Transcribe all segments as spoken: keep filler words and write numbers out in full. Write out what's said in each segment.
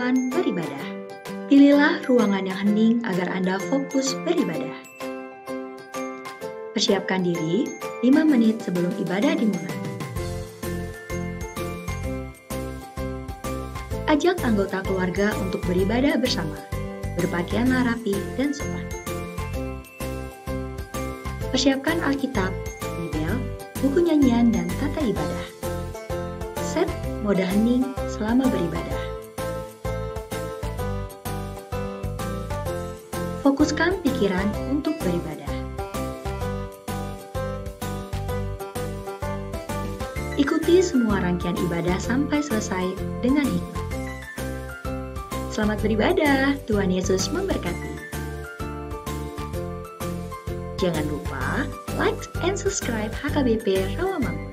beribadah. Pilihlah ruangan yang hening agar Anda fokus beribadah. Persiapkan diri lima menit sebelum ibadah dimulai. Ajak anggota keluarga untuk beribadah bersama. Berpakaianlah rapi dan sopan. Persiapkan Alkitab, Bibel, buku nyanyian, dan tata ibadah. Set mode hening selama beribadah. Fokuskan pikiran untuk beribadah. Ikuti semua rangkaian ibadah sampai selesai dengan hikmat. Selamat beribadah, Tuhan Yesus memberkati. Jangan lupa like and subscribe H K B P Rawamangun.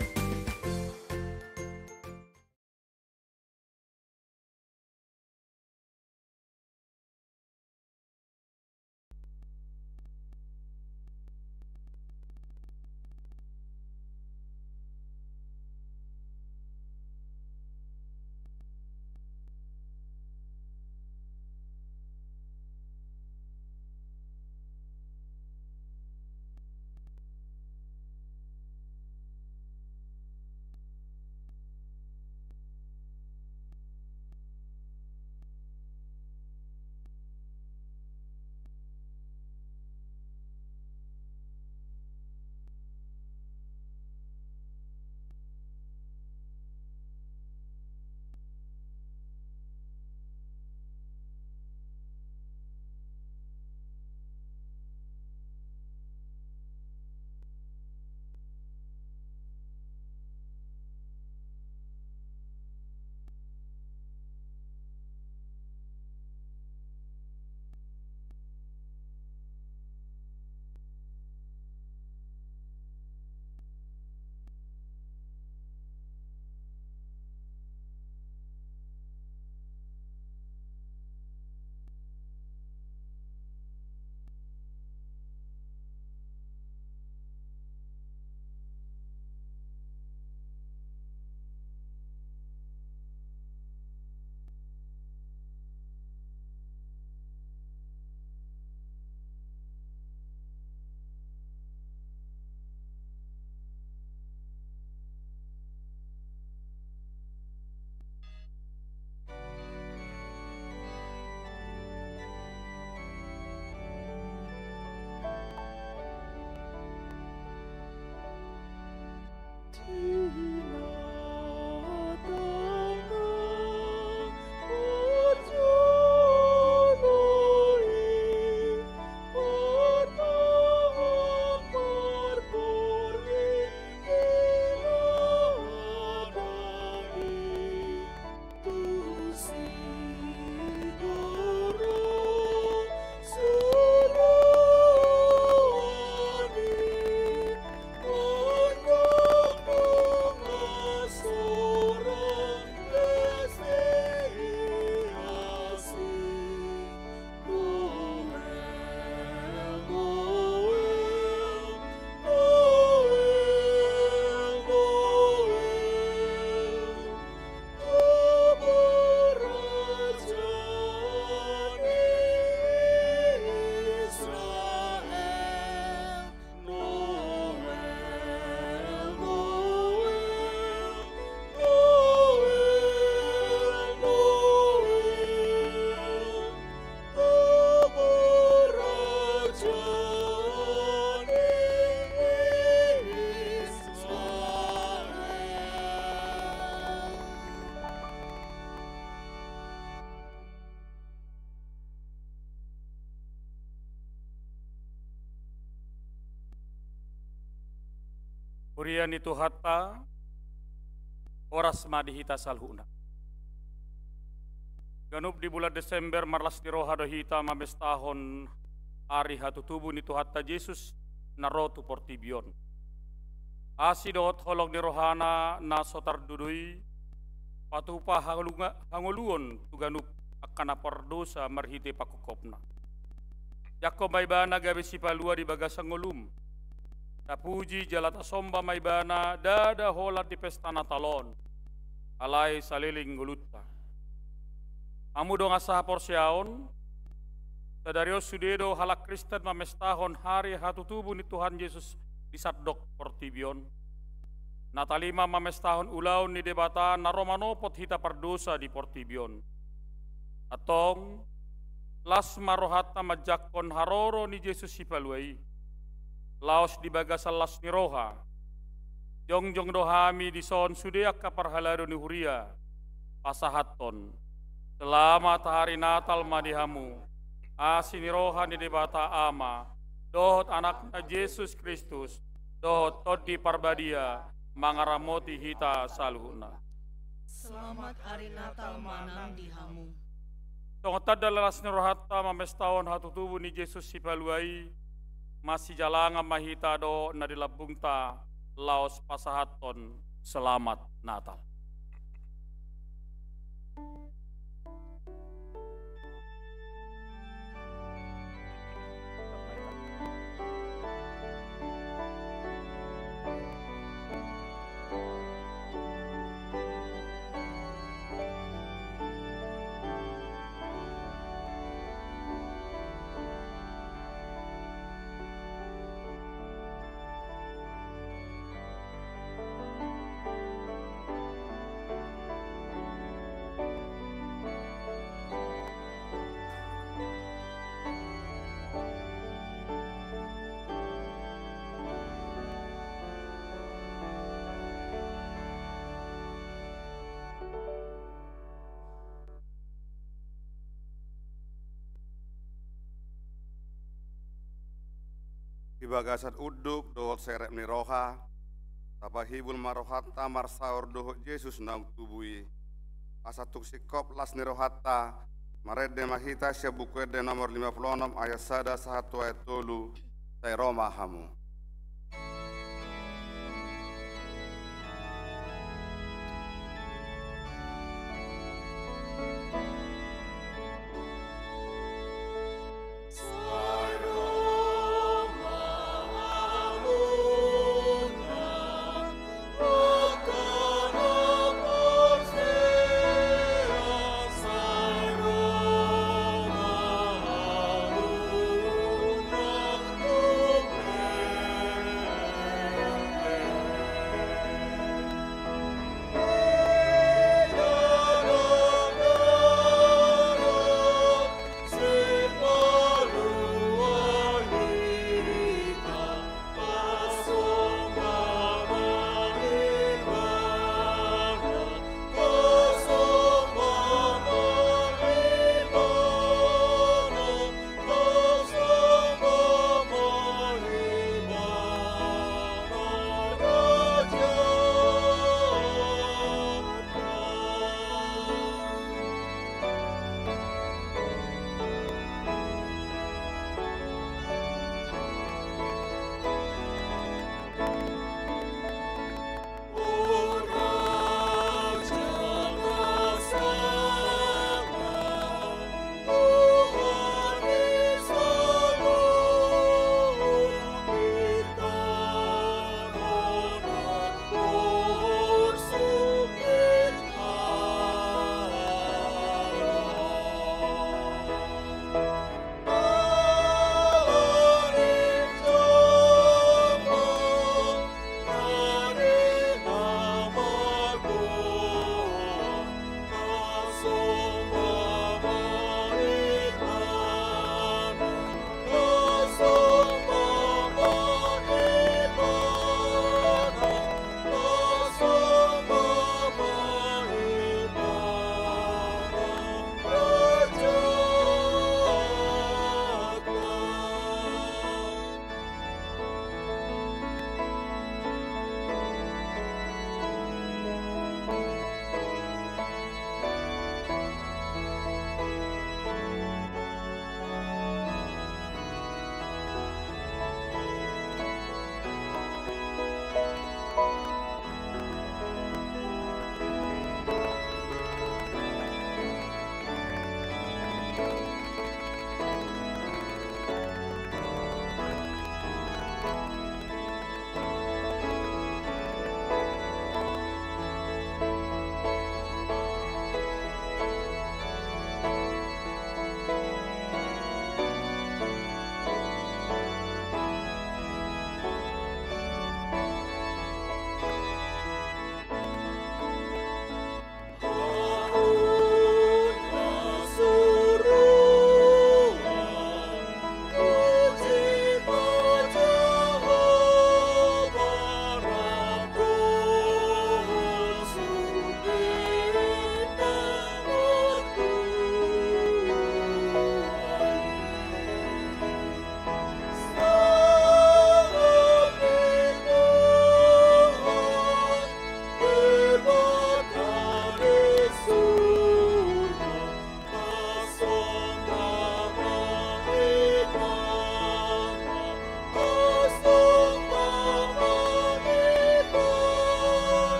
Huria ni Tuhanta, horas ma di hita saluhutna. Ganup di bulan Desember marlas ni roha do hita mamestahon ari hatutubu ni Tuhanta Jesus na ro tu portibi on. Asi dohot holong ni rohana na so tardudu i patupa hangolunga-, hangoluon tu ganup angka na pardosa marhite panghophopna. Jangkon ma ibana gabe sipalua di bagasan ngolum. Tapuji jala tasomba ma ibana ndada holan di pesta Natal on, alai saleleng ngolunta. Hamu dongan sahaporseaon, sadari on sude do halak Kristen mamestahon hari hatutubu ni Tuhan Jesus di sandok portibi on. Natal i ma mamestahon ulaon ni Debata na ro manopot hita pardosa di portibi on. Antong, las ma rohanta manjangkon haroro ni Jesus Sipalua i. Laos di bagasan las ni roha, jongjong do hami dison sude angka parhalado ni huria, pasahathon: Selamat Hari Natal ma di hamu. Asi ni roha ni Debata Ama, dohot Anakna Jesus Kristus, dohot Tondi Parbadia mangaramoti hita saluhutna. Selamat Hari Natal ma nang di hamu. Songon tanda las ni rohanta mamestahon hatutubu ni Jesus Sipalua i, masijalangan ma hita dohot na di lambungta laos pasahathon Selamat Natal. Di bagasan unduk dohot serep ni roha, tapahibul ma rohanta marsaor dohot Jesus naung tubu i. Asa tung singkop las ni rohanta, marende ma hita sian Buku Ende nomor lima pulu onom ayat sada sahat tu ayat tolu. Sai ro ma hamu.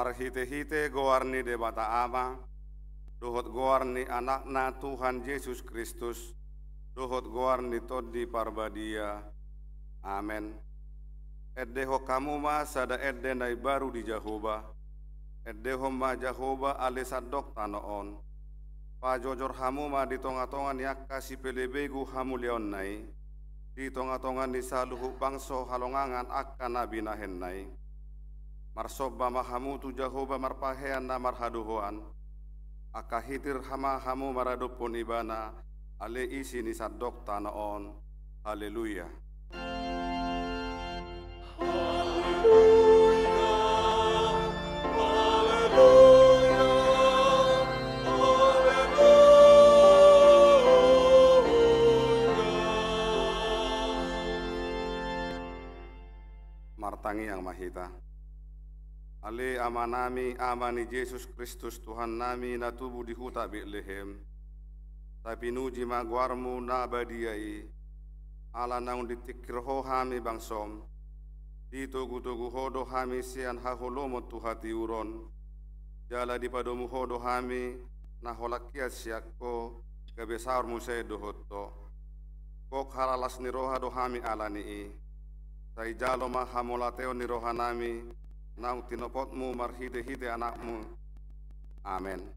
Marhitehite goar ni Debata Ama, dohot goar ni Anakna Tuhan Jesus Kristus, dohot goar ni Tondi Parbadia. Amen. Endehon hamu ma sada ende na imbaru di Jahowa. Endehon ma Jahowa ale sandok tano on. Pajojor hamu ma di tongatonga ni angka sipelebegu hamuliaonna i, di tongatonga ni saluhut bangso halongangan angka na binahenna i. Marsomba ma hamu tu Jahowa marpahean na marhadohoan. Angka hitir ma hamu maradophon Ibana, ale isi ni sandok tano on. Haleluya. Martangiang ma hita. Ale Amanami, Ama ni Jesus Kristus Tuhannami na tubu di huta Betlehem, tapinuji ma goarmu na badia i, ala naung ditingkir ho hami bangsom, ditogutogu ho do hami sian haholomon tu hatiuron, jala dipadomu ho do hami na holan hian sian ho, gabe saor muse dohot ho. Gok haralas ni roha do hami ala ni i. Sai jalo ma hamauliateon ni rohanami, naung tinopotmu marhitehite Anakmu. Amen.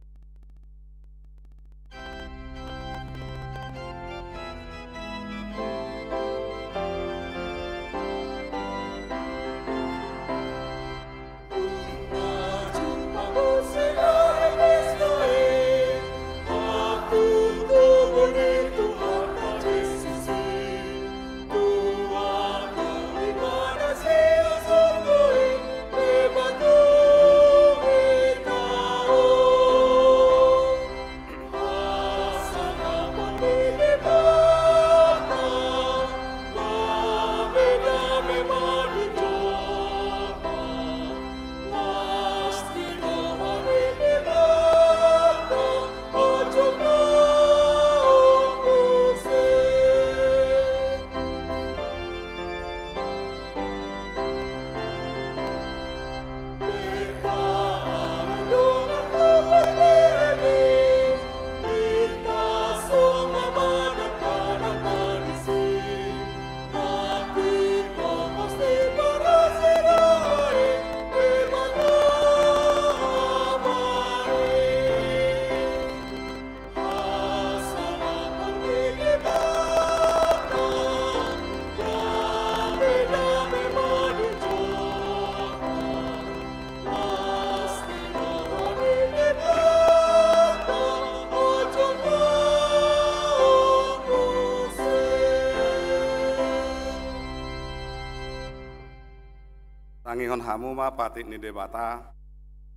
Tangihon hamu ma patik ni Debata,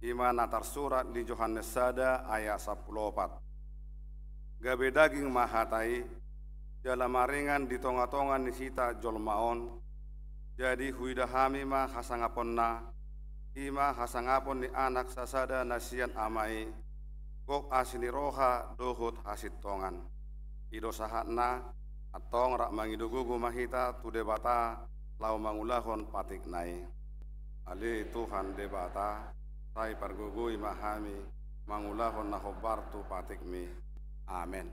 i ma na tarsurat di Johannes sada ayat sampulu opat. Gabe daging ma hata i, jala maringan di tongatonga ni hita jolma on, jadi huida hami ma hasangaponna, i ma hasangapon ni Anak sasada na sian Ama i, gok asi ni roha dohot hasintongan. I do sahatna. Antong rap mangido gogo ma hita tu Debata laho mangulahon patikna i. Ale Tuhan Debata, sai pargogoi ma hami mangulahon na hombar tu patikmi. Amen.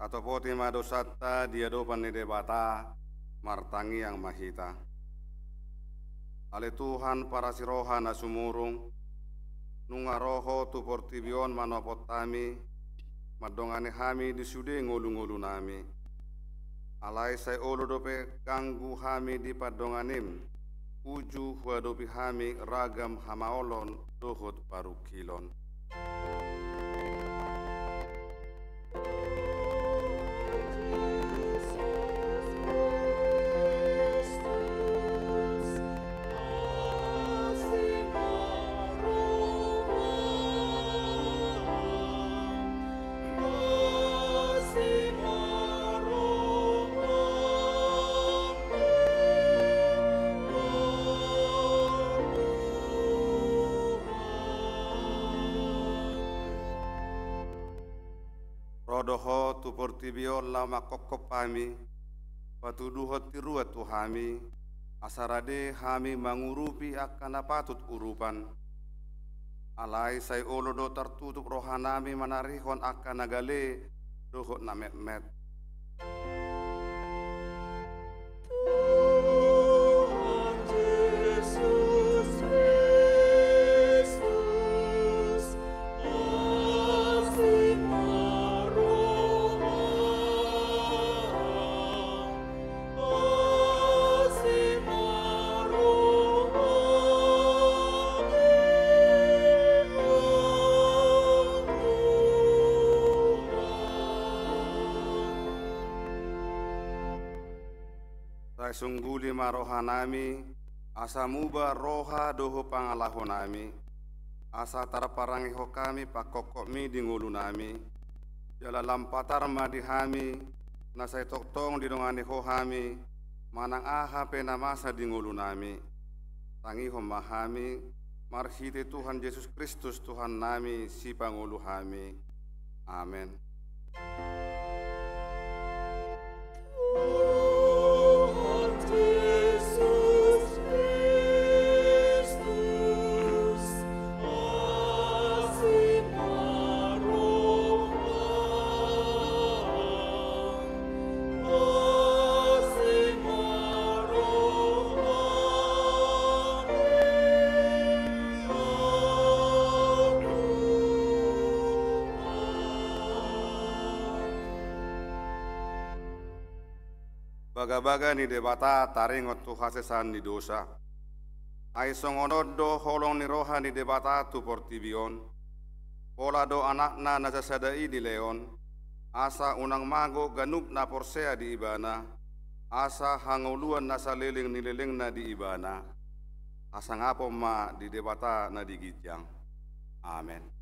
Hatopoti ma dosanta di adopan ni Debata, martangiang ma hita. Ale Tuhan parasi roha na sumurung, nunga ro Ho tu portibi on manopot hami, mandongani hami di sude ngolungolunami. Alai sai olo dope ganggu hami di pandonganim, uju huadopi hami ragam hamaolon dohot parungkilon. Ro do Ho tu portibi on laho manghophop hami, patuduhon tiruan tu hami, asa rade hami mangurupi angka na patut urupan. Alai sai olo do tartutup rohanami manarihon angka na gale dohot na metmet. Tuhan Jesus Kristus, asi ma roham. Sai sungguli ma rohanami, asa muba roha dohot pangalahonami, asa tarparangehon hami panghophopmi di ngolunami, jala lam patar ma di hami, na sai tongtong didongani Ho hami, manang aha pe na masa di ngolunami. Tangihon ma hami, marhite Tuhan Jesus Kristus Tuhannami, Sipangolu hami. Amen. Tuhan Jesus Kristus, asi ma roham, asi ma roham. Bagabaga ni Debata taringot tu hasesaan ni dosa. Ai songon on do holong ni roha ni Debata tu portibi on. Pola do Anakna na sasada i dilehon, asa unang mago ganup na porsea di Ibana, asa hangoluan na saleleng ni lelengna di Ibana. Hasangapon ma di Debata na di ginjang. Amen.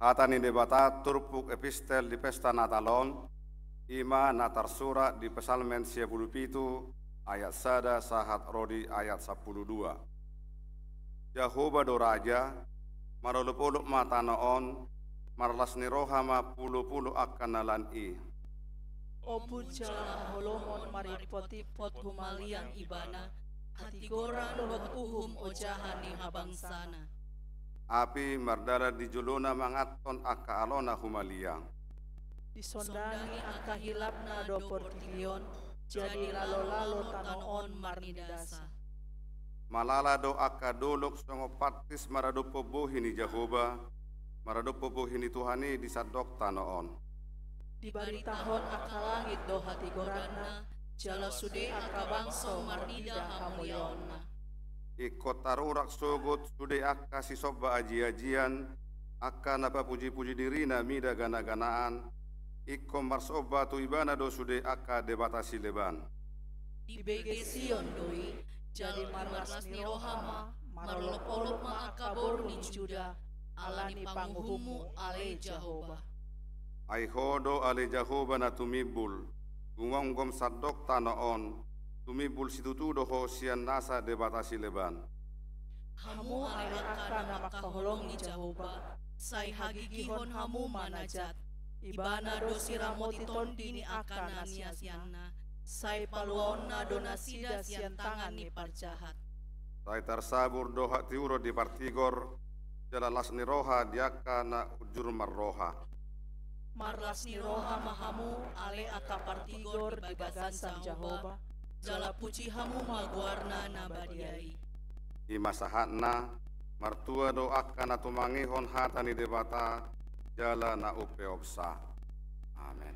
Hata ni Debata turpuk epistel di pesta Natal on, I ma na tarsurat di Psalmen sia pulu pitu ayat sada sahat ro di ayat sampulu dua. Jahowa do raja, marolopolop ma tano on, marlas ni roha ma pulupulu angka na lan i. Ombun jala haholomon maripotimpot humaliang ibana, hatigoran dohot uhum ojahan ni habangsana. Api mardalan di jolona manganhon angka alona humaliang. Disondangi angka hilapna do portibi on, jadi lalolalo tano on marnidasa. Malala do angka dolok songon pattis maradophon bohi ni Jahowa, maradophon bohi ni Tuhan i di sandok tano on. Dibaritahon angka langit do hatigoranna, jala sude angka bangso marnida hamuliaonna. Ingkon tarurak sogot sude angka sisomba ajiajian, angka na papujipuji dirina mida ganaganaan, ingkon marsomba tu ibana do sude angka debata sileban. Dibege Sion do i, jadi marlas ni roha ma, marolopolop ma angka boru ni Juda, ala ni panguhummu ale Jahowa. Ai ho do ale Jahowa na tumimbul, gumomgom sandok tano on, tumimbul situtu do ho sian nasa debata sileban. Hamu ale angka na mangkaholongi Jahowa, sai hagigihon hamu ma na jat. Ibana do siramoti tondi ni angka na niasianna, sai paluaonna do nasida sian tangan ni parjahat. Sai tarsabur do hatiuron di partigor, jala las ni roha di angka na unjur marroha. Marlas ni roha ma hamu ale angka partigor di bagasan Jahowa, jala puji hamu ma goarna na badia i. I ma sahatna, martua do angka na tumangihon hata ni Debata, jala na umpeopsa. Amen.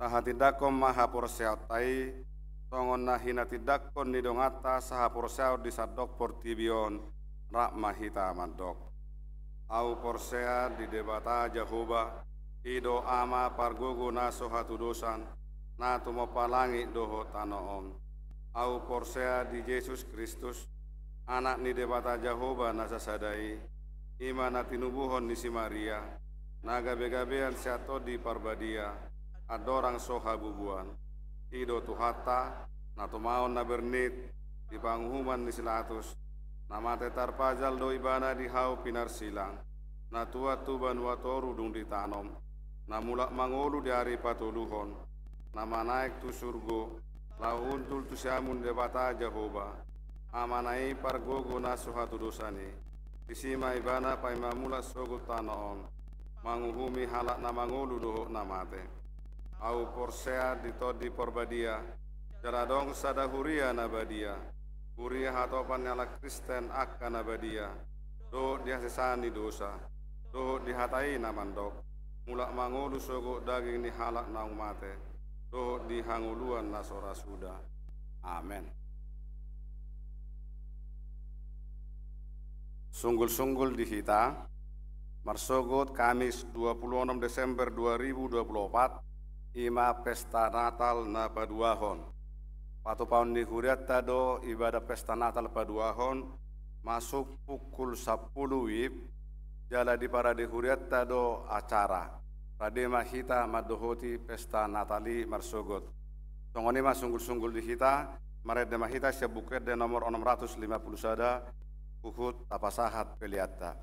Tahatindangkon ma haporseaonta i, songon na hinatindangkon ni donganta sahaporseaon di sandok portibi on, rap ma hita mandok. Ahu porsea di Debata Jahowa, i do Ama pargogo na so hatudosan, na tumompa langit dohot tano on. Ahu porsea di Jesus Kristus, Anak ni Debata Jahowa na sasada i, i ma na tinubuhon ni si Maria, na gabegabean sian Tondi Parbadia, andorang so habubuan. I do Tuhanta, na tumaon na bernit, di panguhuman ni si Latus, na mate tarpajal do ibana di hau pinarsilang, na tuat tu banua toru dung ditanom, na mulak mangolu di ari patoluhon, na manaek tu surgo, laho hundul tu siamun Debata Jahowa, Amana i pargogo na so hatudosan i. Disi ma ibana paima mulak sogot tano on, manguhumi halak na mangolu dohot na mate. Ahu porsea di Tondi Parbadia, jala adong sada huria na badia, huria hatopan ni halak Kristen angka na badia, dohot di hasesaan ni dosa, dohot di hata i na mandok, mulak mangolu sogot daging ni halak naung mate, dohot di hangoluan na so ra suda. Amen. Sunggulsunggul di hita, marsogot Kamis dua puluh onom Desember dua ribu dua puluh opat, i ma pesta Natal na paduahon. Patupaon ni hurianta do ibadah pesta Natal paduahon, masuk pukul sampulu wib, jala di parade hurianta do acara. Rade ma hita mandohoti pesta Natal i marsogot. Songon i ma sunggulsunggul di hita, marende ma hita sian Buku Ende nomor onom ratus lima puluh sada, huhut tapasahat peleanta.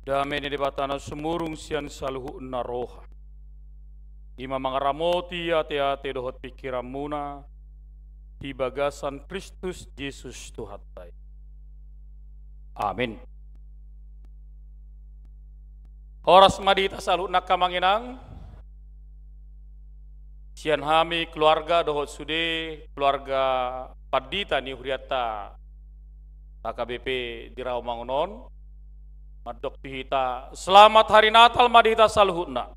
Dame ni Debata na sumurung sian saluhutna roha, i ma mangaramoti ateate dohot pingkiranmuna di bagasan Kristus Jesus Tuhanta i. Amin. Horas ma di hita saluhutna, angka amang inang. Sian hami keluarga dohot sude keluarga pandita ni hurianta H K B P di Rawamangun on, mandok tu hita, selamat hari Natal ma di hita saluhutna.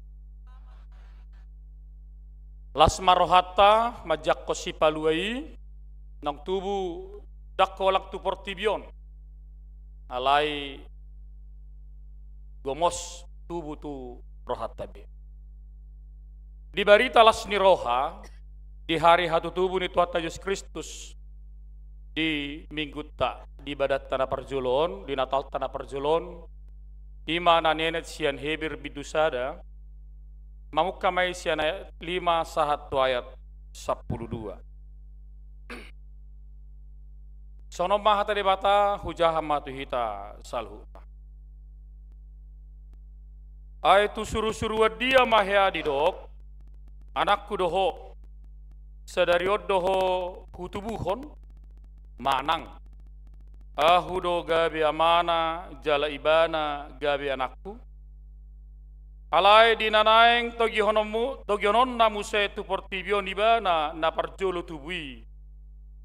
Las ma rohanta manjangkon Sipalua i, naung tubu ndang holan tu portibi on, alai gomos tubu tu rohanta be. Di barita las ni roha, di hari hatutubu ni Tuhanta Jesus Kristus, di Minggunta, di badanta na parjolo on, di Natalta na parjolo on, i ma na nienet sian Heber bindu sada, mamungka ma i sian ayat lima sahat tu ayat sampulu dua. Songon on ma hata Debata, hujaha ma tu hita saluhutna. Ai tu surusuruan dia ma hea didok, anakku do ho, sadari on do ho hutubuhon, manang, ahu do gabe amana jala ibana gabe anakku? Alai di na naeng togihononmu, togihononna muse tu portibi on ibana na parjolo tubu i,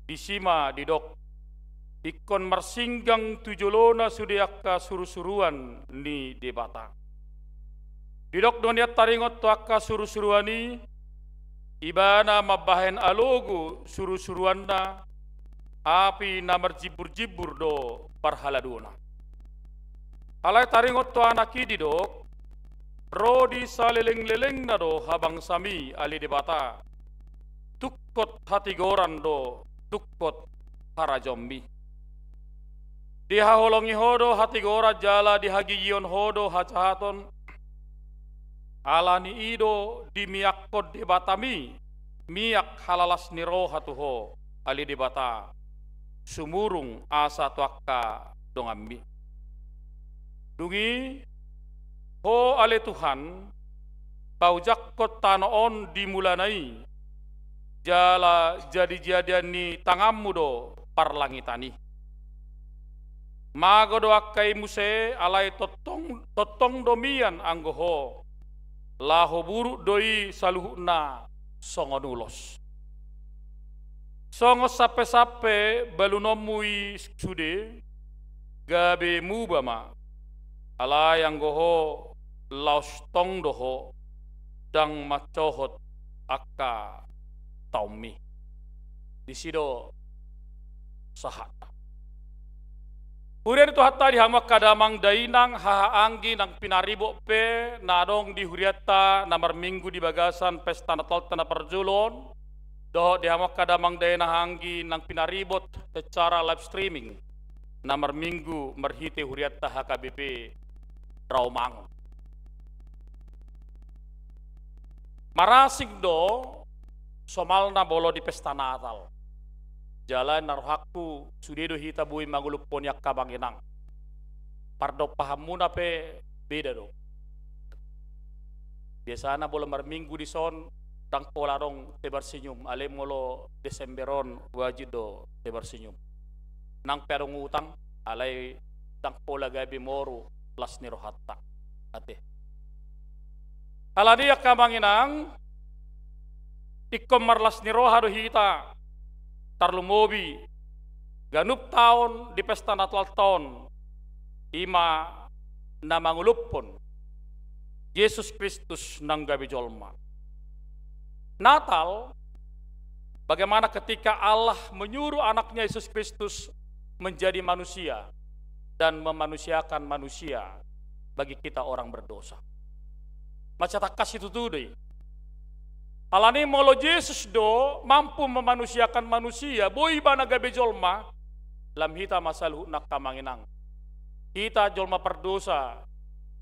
disi ma didok, ingkon marsinggang tu jolona sude angka surusuruan ni Debata. Didok do nian taringot tu angka surusuruan i, ibana mambahen alogo surusuruanna, api na marjimburjimbur do parhaladona. Alai taringot tu anak i didok, ro di salelenglelengna do habangsami ale Debata, tungkot hatigoran do tungkot harajaonmi. Dihaholongi ho do hatigoran jala dihagigion ho do hajahaton. Alani i do dimiakkon Debatami miak halalas ni roha tu ho, ale Debata, sumurung asa tu angka donganmi. Dung i, ho ale Tuhan, paujangkon tano on di mulana i, jala jadijadian ni tanganmu do parlangitan i. Mago do angka i muse, alai tongtong, tongtong do mian anggo ho, laho buruk do i saluhutna songon ulos. Songon sampesampe balunonmu i sude, gabe muba ma, alai anggo ho laos tong do ho, ndang mancohot angka taonmi. Disi do sahatna. Huria ni Tuhanta, di hamu angka damang dainang, haha anggi nang pinaribot pe na adong di hurianta na marminggu di bagasan pesta Natalta na parjolo on, dohot di hamu angka damang dainang, haha anggi nang pinaribot secara live streaming na marminggu marhite hurianta H K B P Rawamangun. Marasing do somalna molo di pesta Natal. Jala na rohangku, sude do hita boi manguluphon i, angka amang inang. Pardompahanmuna pe beda do. Biasana molo marminggu dison, ndang pola adong tebar senyum, alai molo Desember on wajib do tebar senyum. Nang pe adong utang, alai ndang pola gabe moru las ni rohanta. Ate. Alani i, angka amang inang, ingkon marlas ni roha do hita, tarlumobi ganup taon di pesta Natalta on, i ma na manguluphon Jesus Kristus nang gabe jolma. Natal, bagaimana ketika Allah menyuruh anaknya Yesus Kristus menjadi manusia dan memanusiakan manusia bagi kita orang berdosa. Mansai tangkas situtu do i. Alani molo Jesus do mampu memanusiakan manusia, boi ibana gabe jolma, lam hita ma saluhutna, angka amang inang. Hita jolma pardosa,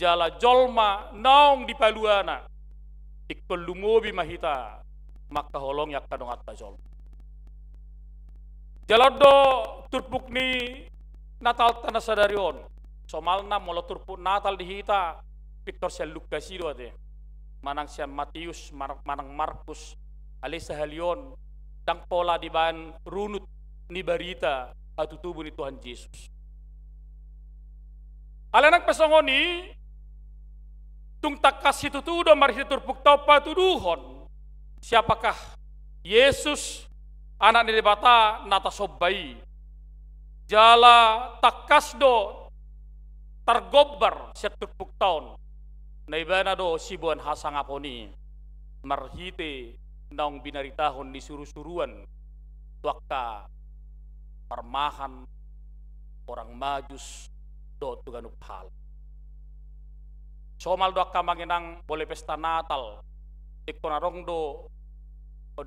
jala jolma naung dipaluana. Ingkon lumobi ma hita mangkaholongi angka donganta jolma. Jala on do turpuk ni Natalta na sadari on. Somalna molo turpuk Natal di hita, pintor sian Lukas i do ate. Manang sian Matius, Mar-, manang Markus, alai sahali on, ndang pola dibaen runut ni barita hatutubu ni Tuhan Jesus. Alai nang pe songon i, tung tangkas situtu do marhite turpukta on patuduhon, siapakah Jesus, Anak ni Debata na tasomba i. Jala tangkas do targombar sian turpukta on, na ibana do siboan hasangapon i, marhite naung binaritahon ni surusuruan tu angka parmahan, orang Majus, dohot tu ganup halak. Somal do angka amang inang, molo pesta Natal, ingkon adong do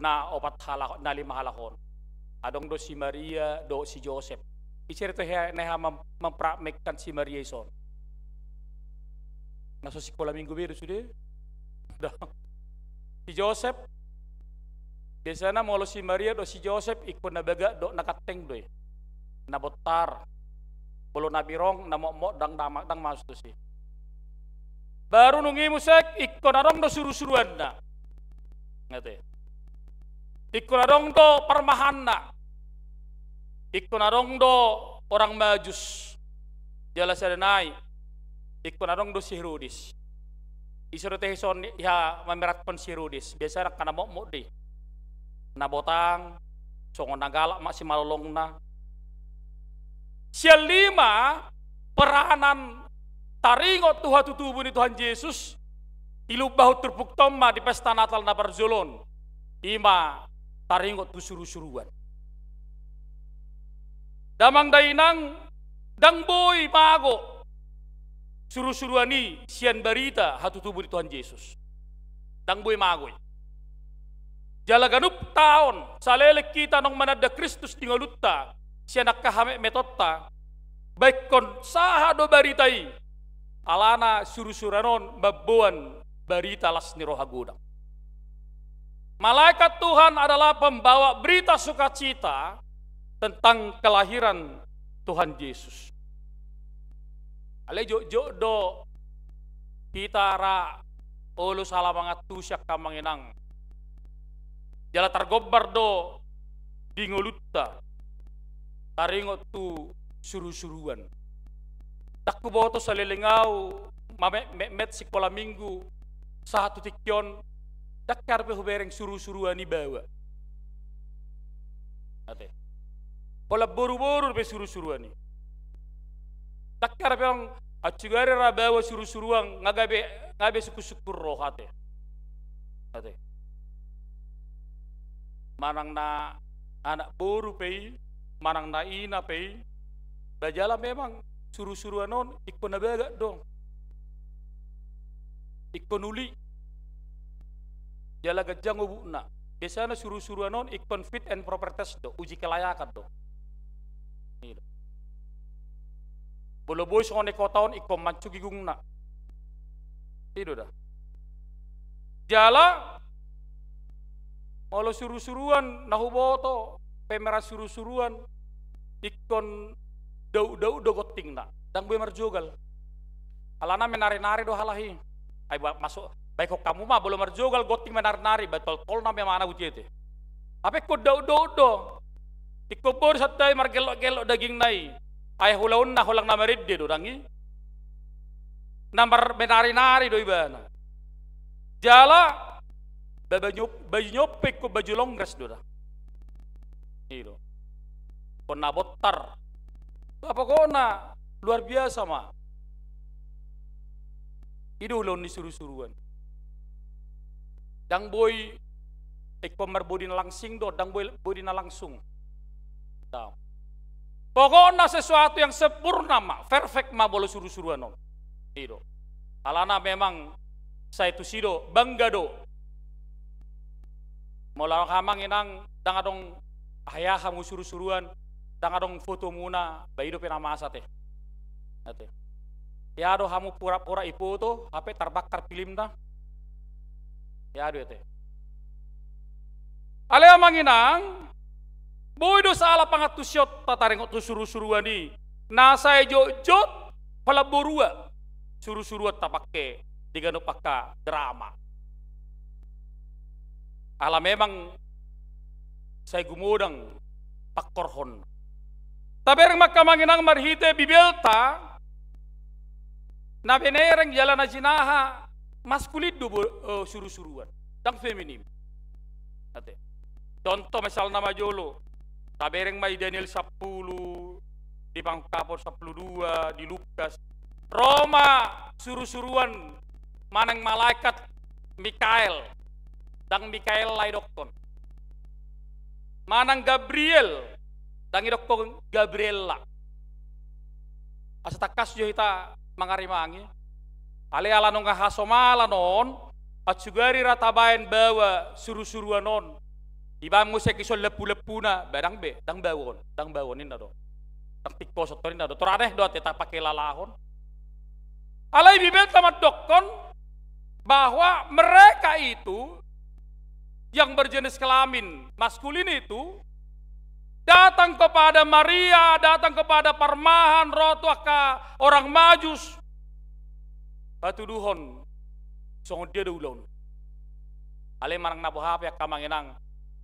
na opat halak, na lima halak on. Adong do si Maria dohot si Josep. Ise do hea na hea mem-, memfragmenkan si Maria ison? Na so sikola minggu be do sude. Si Josep, biasana molo si Maria dohot si Josep ingkon na bagak dohot na ganteng do i. Na bontar. Molo na birong, na mokmok, ndang, ndang, ndang masuk tusi. Baru nunga i muse ingkon adong do surusuruanna. Nga ate. Ingkon adong do parmahanna. Ingkon adong do orang Majus. Jala sada nai, ingkon adong do si Herodes. Ise do tehe ison ia mamerathon si Herodes? Biasana angka na mokmok do i. Na botang, songon na galak ma simalolongna. Sian lima peranan taringot tu hatutubu ni Tuhan Jesus, i lumbahon turpukta on ma di pesta Natal na parjolo on. I ma taringot tu surusuruan. Damang dainang, ndang boi mago surusuruan i sian barita hatutubu ni Tuhan Jesus. Ndang boi mago i. Jala ganup taon saleleng hita naung mananda Kristus di ngolunta sian angka hametmetonta, baenkon sahat do barita i, alana surusuruan on mamboan barita las ni roha godang. Malaikat Tuhan adalah pembawa berita sukacita tentang kelahiran Tuhan Yesus. Alai jotjot do hita ra olo sala mangantusi angka amang inang. Jala targombar do di ngolunta taringot tu surusuruan. Ndang huboto saleleng au mametmetmet sikola minggu sahat tu tingki on, ndang hea dope hubereng surusuruan i baoa. Ate. Holan boruboru dope surusuruan i. Ndang hea dope on, acu gari ra baoa surusuruan, nga gabe, nga gabe sungkunsungkun roha ate. Ate. Manang na anak boru pe i, manang na ina pe i, ba jala memang surusuruan on ingkon na bagak do. Ingkon uli. Jala ganjang obukna. Biasana surusuruan on ingkon fit and proper test do, uji kelayakan do. I do. Molo boi songon i kota on ingkon mancu gigungna. I do da. Jala molo surusuruan na huboto, pameran surusuruan, ingkon daudaudo gontingna, ndang boi marjogal. Alana menarinari do halak i. Ai ba-, masuk, baenon hamu ma molo marjogal gonting menarinari, ba toltolna memang na butiete. Hape ingkon daudaudo. Ingkon boi do sandai margellokgellok dagingna i. Ai ulaonna holan na marende do ndang i. Na mar-, menarinari do ibana. Jala ba-, baju, bajuna pe ingkon baju longres do da. I do. Ingkon na bontar. Ba pokokna luar biasa ma. I do ulaon ni surusuruan. Ndang boi ingkon marbodi na langsing do, ndang boi bodi na langsung. Pokokna sesuatu yang sempurna ma, perfect ma molo surusuruan on. I do. Alana memang sai tusi do, bangga do. Molo hamu amang inang, ndang adong aha hamu surusuruan, ndang adong fotomuna, ba i dope na masa ate. Ate. Ia do hamu pura-pura ipoto, hape tarbakar filmna. Ia do ate. Alai amang inang, boi do sala pangantusionta taringot tu surusuruan i. Na sai jotjot, palamborua surusuruan tapangke di ganup angka drama. Ala memang sai gumodang pangkorhon. Tabereng ma angka amang inang marhite Bibelta, na binereng jala na jinaha maskulin do bo-, eh, surusuruan, ndang feminin. Ate. Contoh misalna ma jolo, tabereng ma i Daniel sampulu, di Pangungkapon sampulu dua, di Lukas. Ro ma surusuruan manang malaikat Mikael, ndang Mikaela idokkon. Manang Gabriel, ndang idokkon Gabriela. Asa tangkas jo hita mangarimangi. Alai ala nunga hasomalan on, atsugari ra tabaen baoa surusuruan on. Iba muse dison lempulempu na, ba ndang be, ndang baoa on, ndang baoa on ninna do. Ndang tingkoson ninna do. Tor aneh do ate tapangke lalahon. Alai Bibelta mandokkon bahwa mereka itu yang berjenis kelamin maskulin itu datang kepada Maria, datang kepada parmahan, ro tu angka orang Majus, patuduhon songon dia do ulaon. Alai manang na boha pe angka amang inang,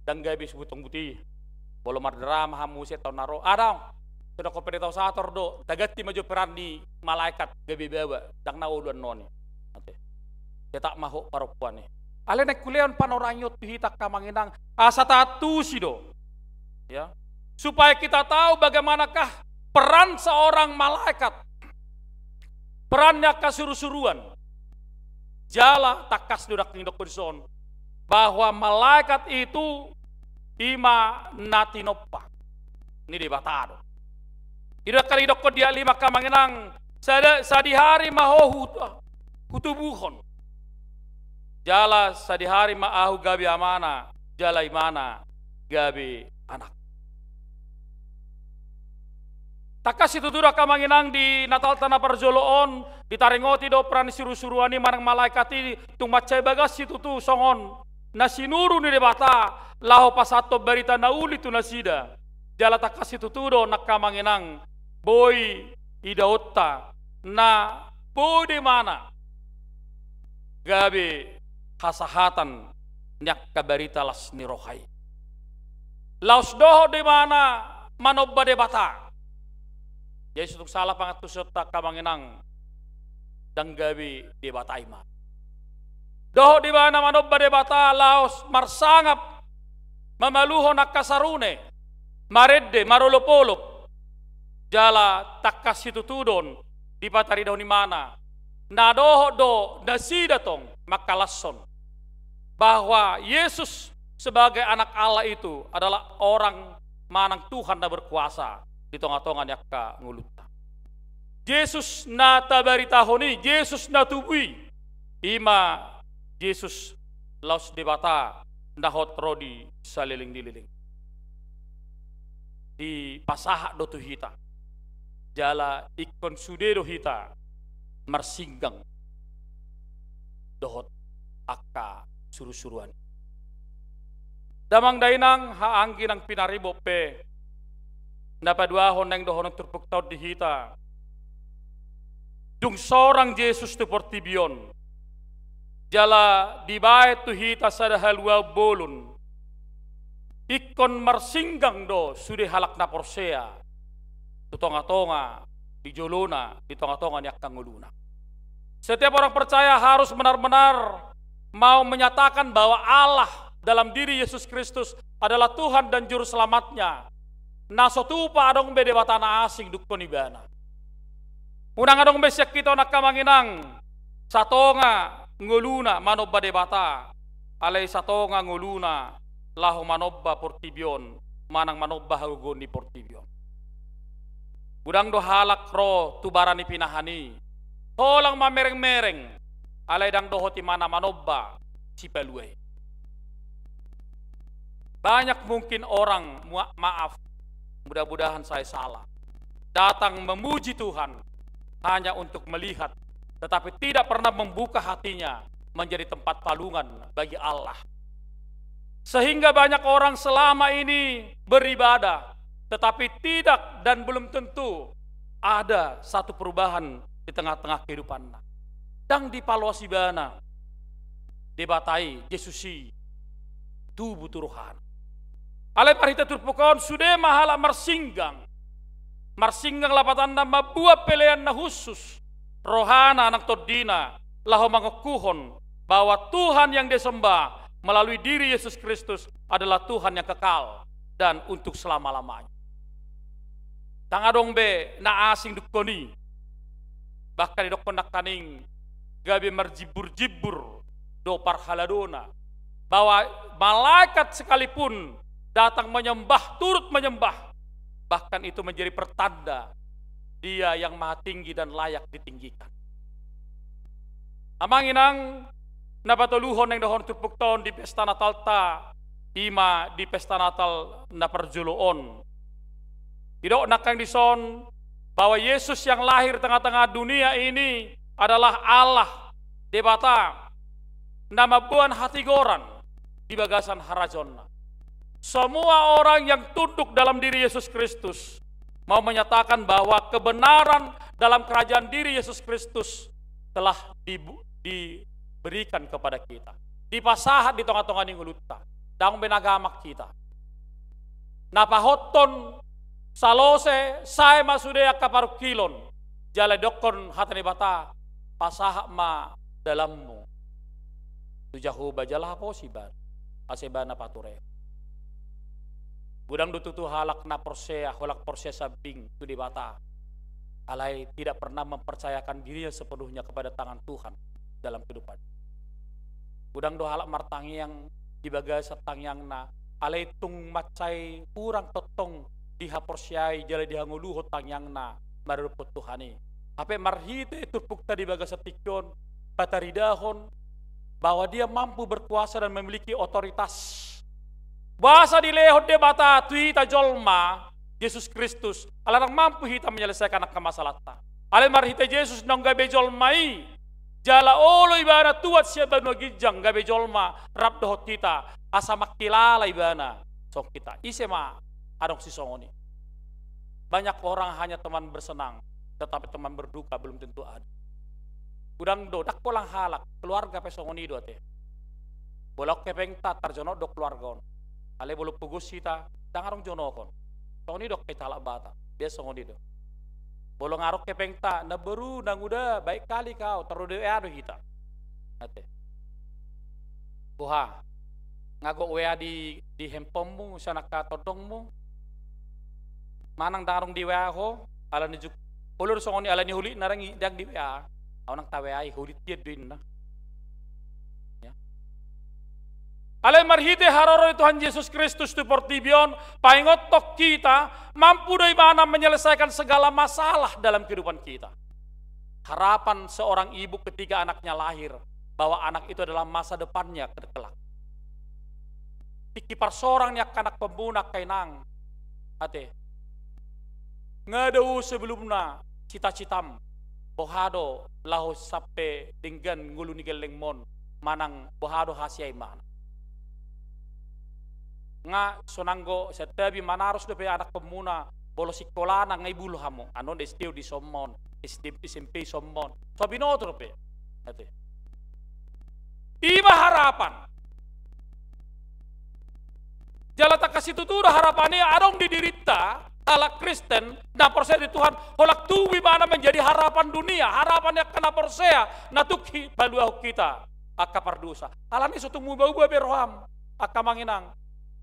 ndang gabe subuton buti. Molo mardrama hamu muse taon na ro, adong. Songon na hombar ni taon sahat do, taganti ma jo peran ni malaikat gabe baoa, ndang na olo annon i. Ate. Tetap ma hot parompuan i. Alai naeng hulehon panorangion tu hita angka amang inang, asa taantusi do. Ya. Supaya kita tahu bagaimanakah peran seorang malaikat. Peran ni angka surusuruan. Jala tangkas do nangkin didokkon dison. Bahwa malaikat itu i ma na tinompa ni Debata do. I do nangkin didokkon di ayat lima angka amang inang, sada-, sadihari ma ho hut-, hutubuhon. Jala sadihari ma ahu gabe amana, jala imana gabe anak. Tangkas situtu do angka amang inang di Natalta na parjolo on, ditaringoti do peran ni surusuruan i manang malaikat i, tung mansai bagas situtu songon na sinuru ni Debata, laho pasahathon barita na uli tu nasida. Jala tangkas situtu do angka amang inang, boi idaonta, na boi do imana gabe hasahatan ni angka barita las ni roha i. Laos dohot do imana manomba Debata. Jadi so tung salah pangantusionta angka amang inang, ndang gabe Debata imana. Dohot do imana manomba Debata laos marsangap mamaluhon angka sarune, marende, marolopolop. Jala tangkas situtu do on dipataridahon imana. Na dohot do nasida tong mangkalashon bahwa Yesus sebagai Anak Allah itu adalah orang manang Tuhan na berkuasa di tongatonga ni angka ngolunta. Jesus na tabaritahon i, Jesus na tubu i, i ma Jesus laos Debata na hot ro di saleleng ni leleng. Dipasahat do tu hita. Jala ingkon sude do hita marsinggang dohot angka surusuruan. Damang dainang, haha anggi nang pinaribot pe, na paduahon naeng dohonon turpukta on di hita. Dung sorang Jesus tu portibi on, jala dibaen tu hita sada haluaon bolon, ingkon marsinggang do sude halak na porsea tu tongatonga, di jolona, di tongatonga ni angka ngoluna. Setiap orang percaya harus benar-benar mau menyatakan bahwa Allah dalam diri Yesus Kristus adalah Tuhan dan Juru Selamatnya. Na so tupa adong be debata na asing dungkon ibana. Unang adong be sian hita on angka amang inang, satonga ngoluna manomba Debata, alai satonga ngoluna laho manomba portibi on, manang manomba hagogoon ni portibi on. Godang do halak ro tu bara ni pinahan i, holang mamereng-mereng, alai ndang dohot imana manomba sipalua i. Banyak mungkin orang, mua-, maaf, mudah-mudahan saya salah, datang memuji Tuhan hanya untuk melihat, tetapi tidak pernah membuka hatinya menjadi tempat palungan bagi Allah. Sehingga banyak orang selama ini beribadah, tetapi tidak dan belum tentu ada satu perubahan di tengah-tengah kehidupanna. Ndang dipaloas ibana Debata i, Jesus i, tubu tu rohana. Alai marhite turpuk on sude ma halak marsinggang. Marsinggang lapatanna mambuat pelean na khusus, rohana nang tondina, laho mangokuhon bahwa Tuhan yang dia sembah melalui diri Yesus Kristus adalah Tuhan yang kekal dan untuk selama-lamanya. Ndang adong be na asing dungkon i. Bahkan didokkon nangkaning gabe marjimbur-jimbur do parhaladona, bahwa malaikat sekalipun datang menyembah, turut menyembah, bahkan itu menjadi pertanda Dia yang maha tinggi dan layak ditinggikan. Amang inang, na patoluhon naeng dohonon turpukta on di pesta Natalta, i ma di pesta Natal na parjolo on. Didok nangkaning dison, bahwa Yesus yang lahir tengah-tengah dunia ini adalah Allah, Debata, na mamboan hatigoran di bagasan harajaonna. Semua orang yang tunduk dalam diri Yesus Kristus mau menyatakan bahwa kebenaran dalam kerajaan diri Yesus Kristus telah dibu-, diberikan kepada kita. Dipasahat di tonga-tonga ni ngolunta. Ndang be na gamak hita. Na pahothon, salose, sae ma sude angka parungkilon. Jala didokkon hata ni Debata, pasahat ma dalanmu tu Jahowa jala haposi ibana, asa ibana pature. Godang do tutu halak na porsea, halak porsea sambing tu Debata, alai tidak pernah mempercayakan dirinya sepenuhnya kepada tangan Tuhan dalam kehidupan. Godang do halak martangiang di bagasan tangiangna, alai tung mansai hurang tongtong dihaporseai jala dihangoluhon tangiangna maradophon Tuhan i. Hape marhite turpukta di bagasan tingki on, pataridahon bahwa Dia mampu berkuasa dan memiliki otoritas. Boasa dilehon Debata tu hita jolma, Jesus Kristus, ala ndang mampu hita menyelesaikan angka masalahta. Alai marhite Jesus naung gabe jolma i, jala olo ibana tuat sian banua ginjang gabe jolma rap dohot hita, asa mangkilala ibana songon hita. Ise ma adong sisongon i? Banyak orang hanya teman bersenang, tetapi teman berduka belum tentu ada. Godang do, ndang holan halak, keluarga pe songon i do ate. Molo adong hepengta, tarjonok do keluarga on. Alai molo pogos hita, ndang adong jonokon. Songon i do angka hita halak Batak, biasa songon i do. Molo nga adong hepengta, na boru, na nguda, baik kali kau, tardo di W A do hita. Ate. Boha? Nga gok W A di, di handphonemu, sian angka tondongmu. Manang ndang adong di W A ho, ala ni juk-, olo do songon i, ala ni hulitna ndang i, ndang di W A. Ahu nang ta W A i, hulit dia do inna. Ya. Alai marhite haroro ni Tuhan Jesus Kristus tu portibi on, paingothon hita, mampu do ibana menyelesaikan segala masalah dalam kehidupan kita. Harapan seorang ibu ketika anaknya lahir, bahwa anak itu adalah masa depannya ke-, kelak. Tingki parsorang ni angka anakkonmuna, angka inang, ate. Nga dao sebelumna cita-citam, boha do laho sampe denggan ngolu ni gellengmon, manang boha do hasian i manang. Nga sonang do, santabi manaros dope anakkonmuna, molo singkolana nga ibulo hamu, annon S D dison ma on, S D, S M P dison ma on. So binoto dope. Ate. I ma harapan. Jala tangkas situtu do harapan i adong di dirinta, halak Kristen, na porsea di Tuhan, holan tubu ibana menjadi harapan dunia, harapan ni angka na porsea, na tung dipaluahon hita, angka pardosa. Alani so tung muba-uba be roham, angka amang inang,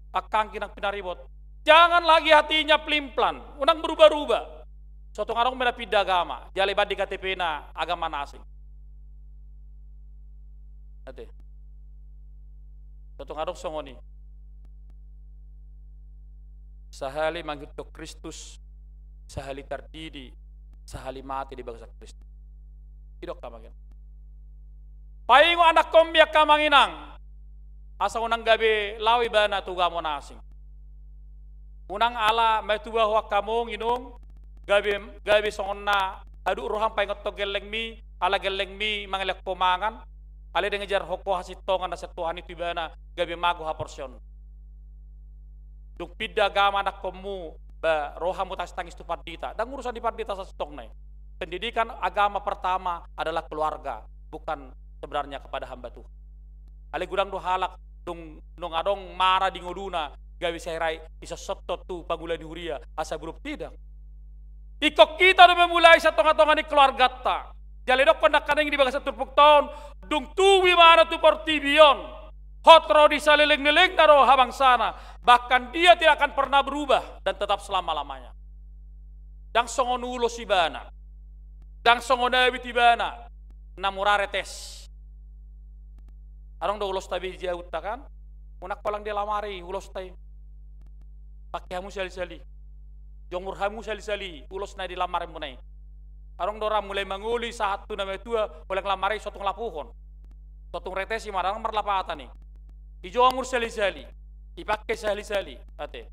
angka anggi nang pinaribot. Jangan lagi hatinya pelin-pelan, unang berubah-ubah. So tung adong be na pinda agama, jala ibana di K T P-na agama na asing. Ate. So tung adong songon i. Sahali mangihuthon Kristus, sahali tardidi, sahali mate di bagasan Kristus. I do angka amang inang. Paingot anakkonmi angka amang inang, asa unang gabe laho ibana tu agama na asing. Unang ala maituba ho angka among inong, gabe, gabe songon na haduk roham paingothon gellengmi, ala gellengmi mangalehon ho mangan, alai dang diajarhon ho hasintongan na sian Tuhan i tu ibana, gabe mago haporseaon. Dung pinda agama anakkonmu, ba roham mutangis-tangis tu pandita. Dang urusan ni pandita sasintongna i. Pendidikan agama pertama adalah keluarga, bukan sebenarnya kepada hamba Tuhan. Alai godang do halak dung, dung adong mara di ngoluna, gabe sahira i isosot tu pangula ni huria, asa buruk tidak. Ingkon hita do memulai sian tonga-tonga ni keluarganta. Jala didokkon nangkaning di bagasan turpukta on, dung tubu ibana tu portibi on, hot ro di saleleng-lelengna do habangsana, bahkan dia tidak akan pernah berubah dan tetap selama-lamanya. Ndang songon ulos ibana, ndang songon abit ibana, na mura retes. Adong do ulosta be di jahatta kan? Unang holan di lamari ulosta i. Pake hamu sahali-sahali. Jomur hamu sahali-sahali ulos na di lamari muna i. Adong do ra mulai mangoli sahat tu na matua, holan lamari so tung lapuhon. So tung retes i ma, ndang marlapatan i. Dijomur sahali-sahali. Dipake sahali-sahali. Ate.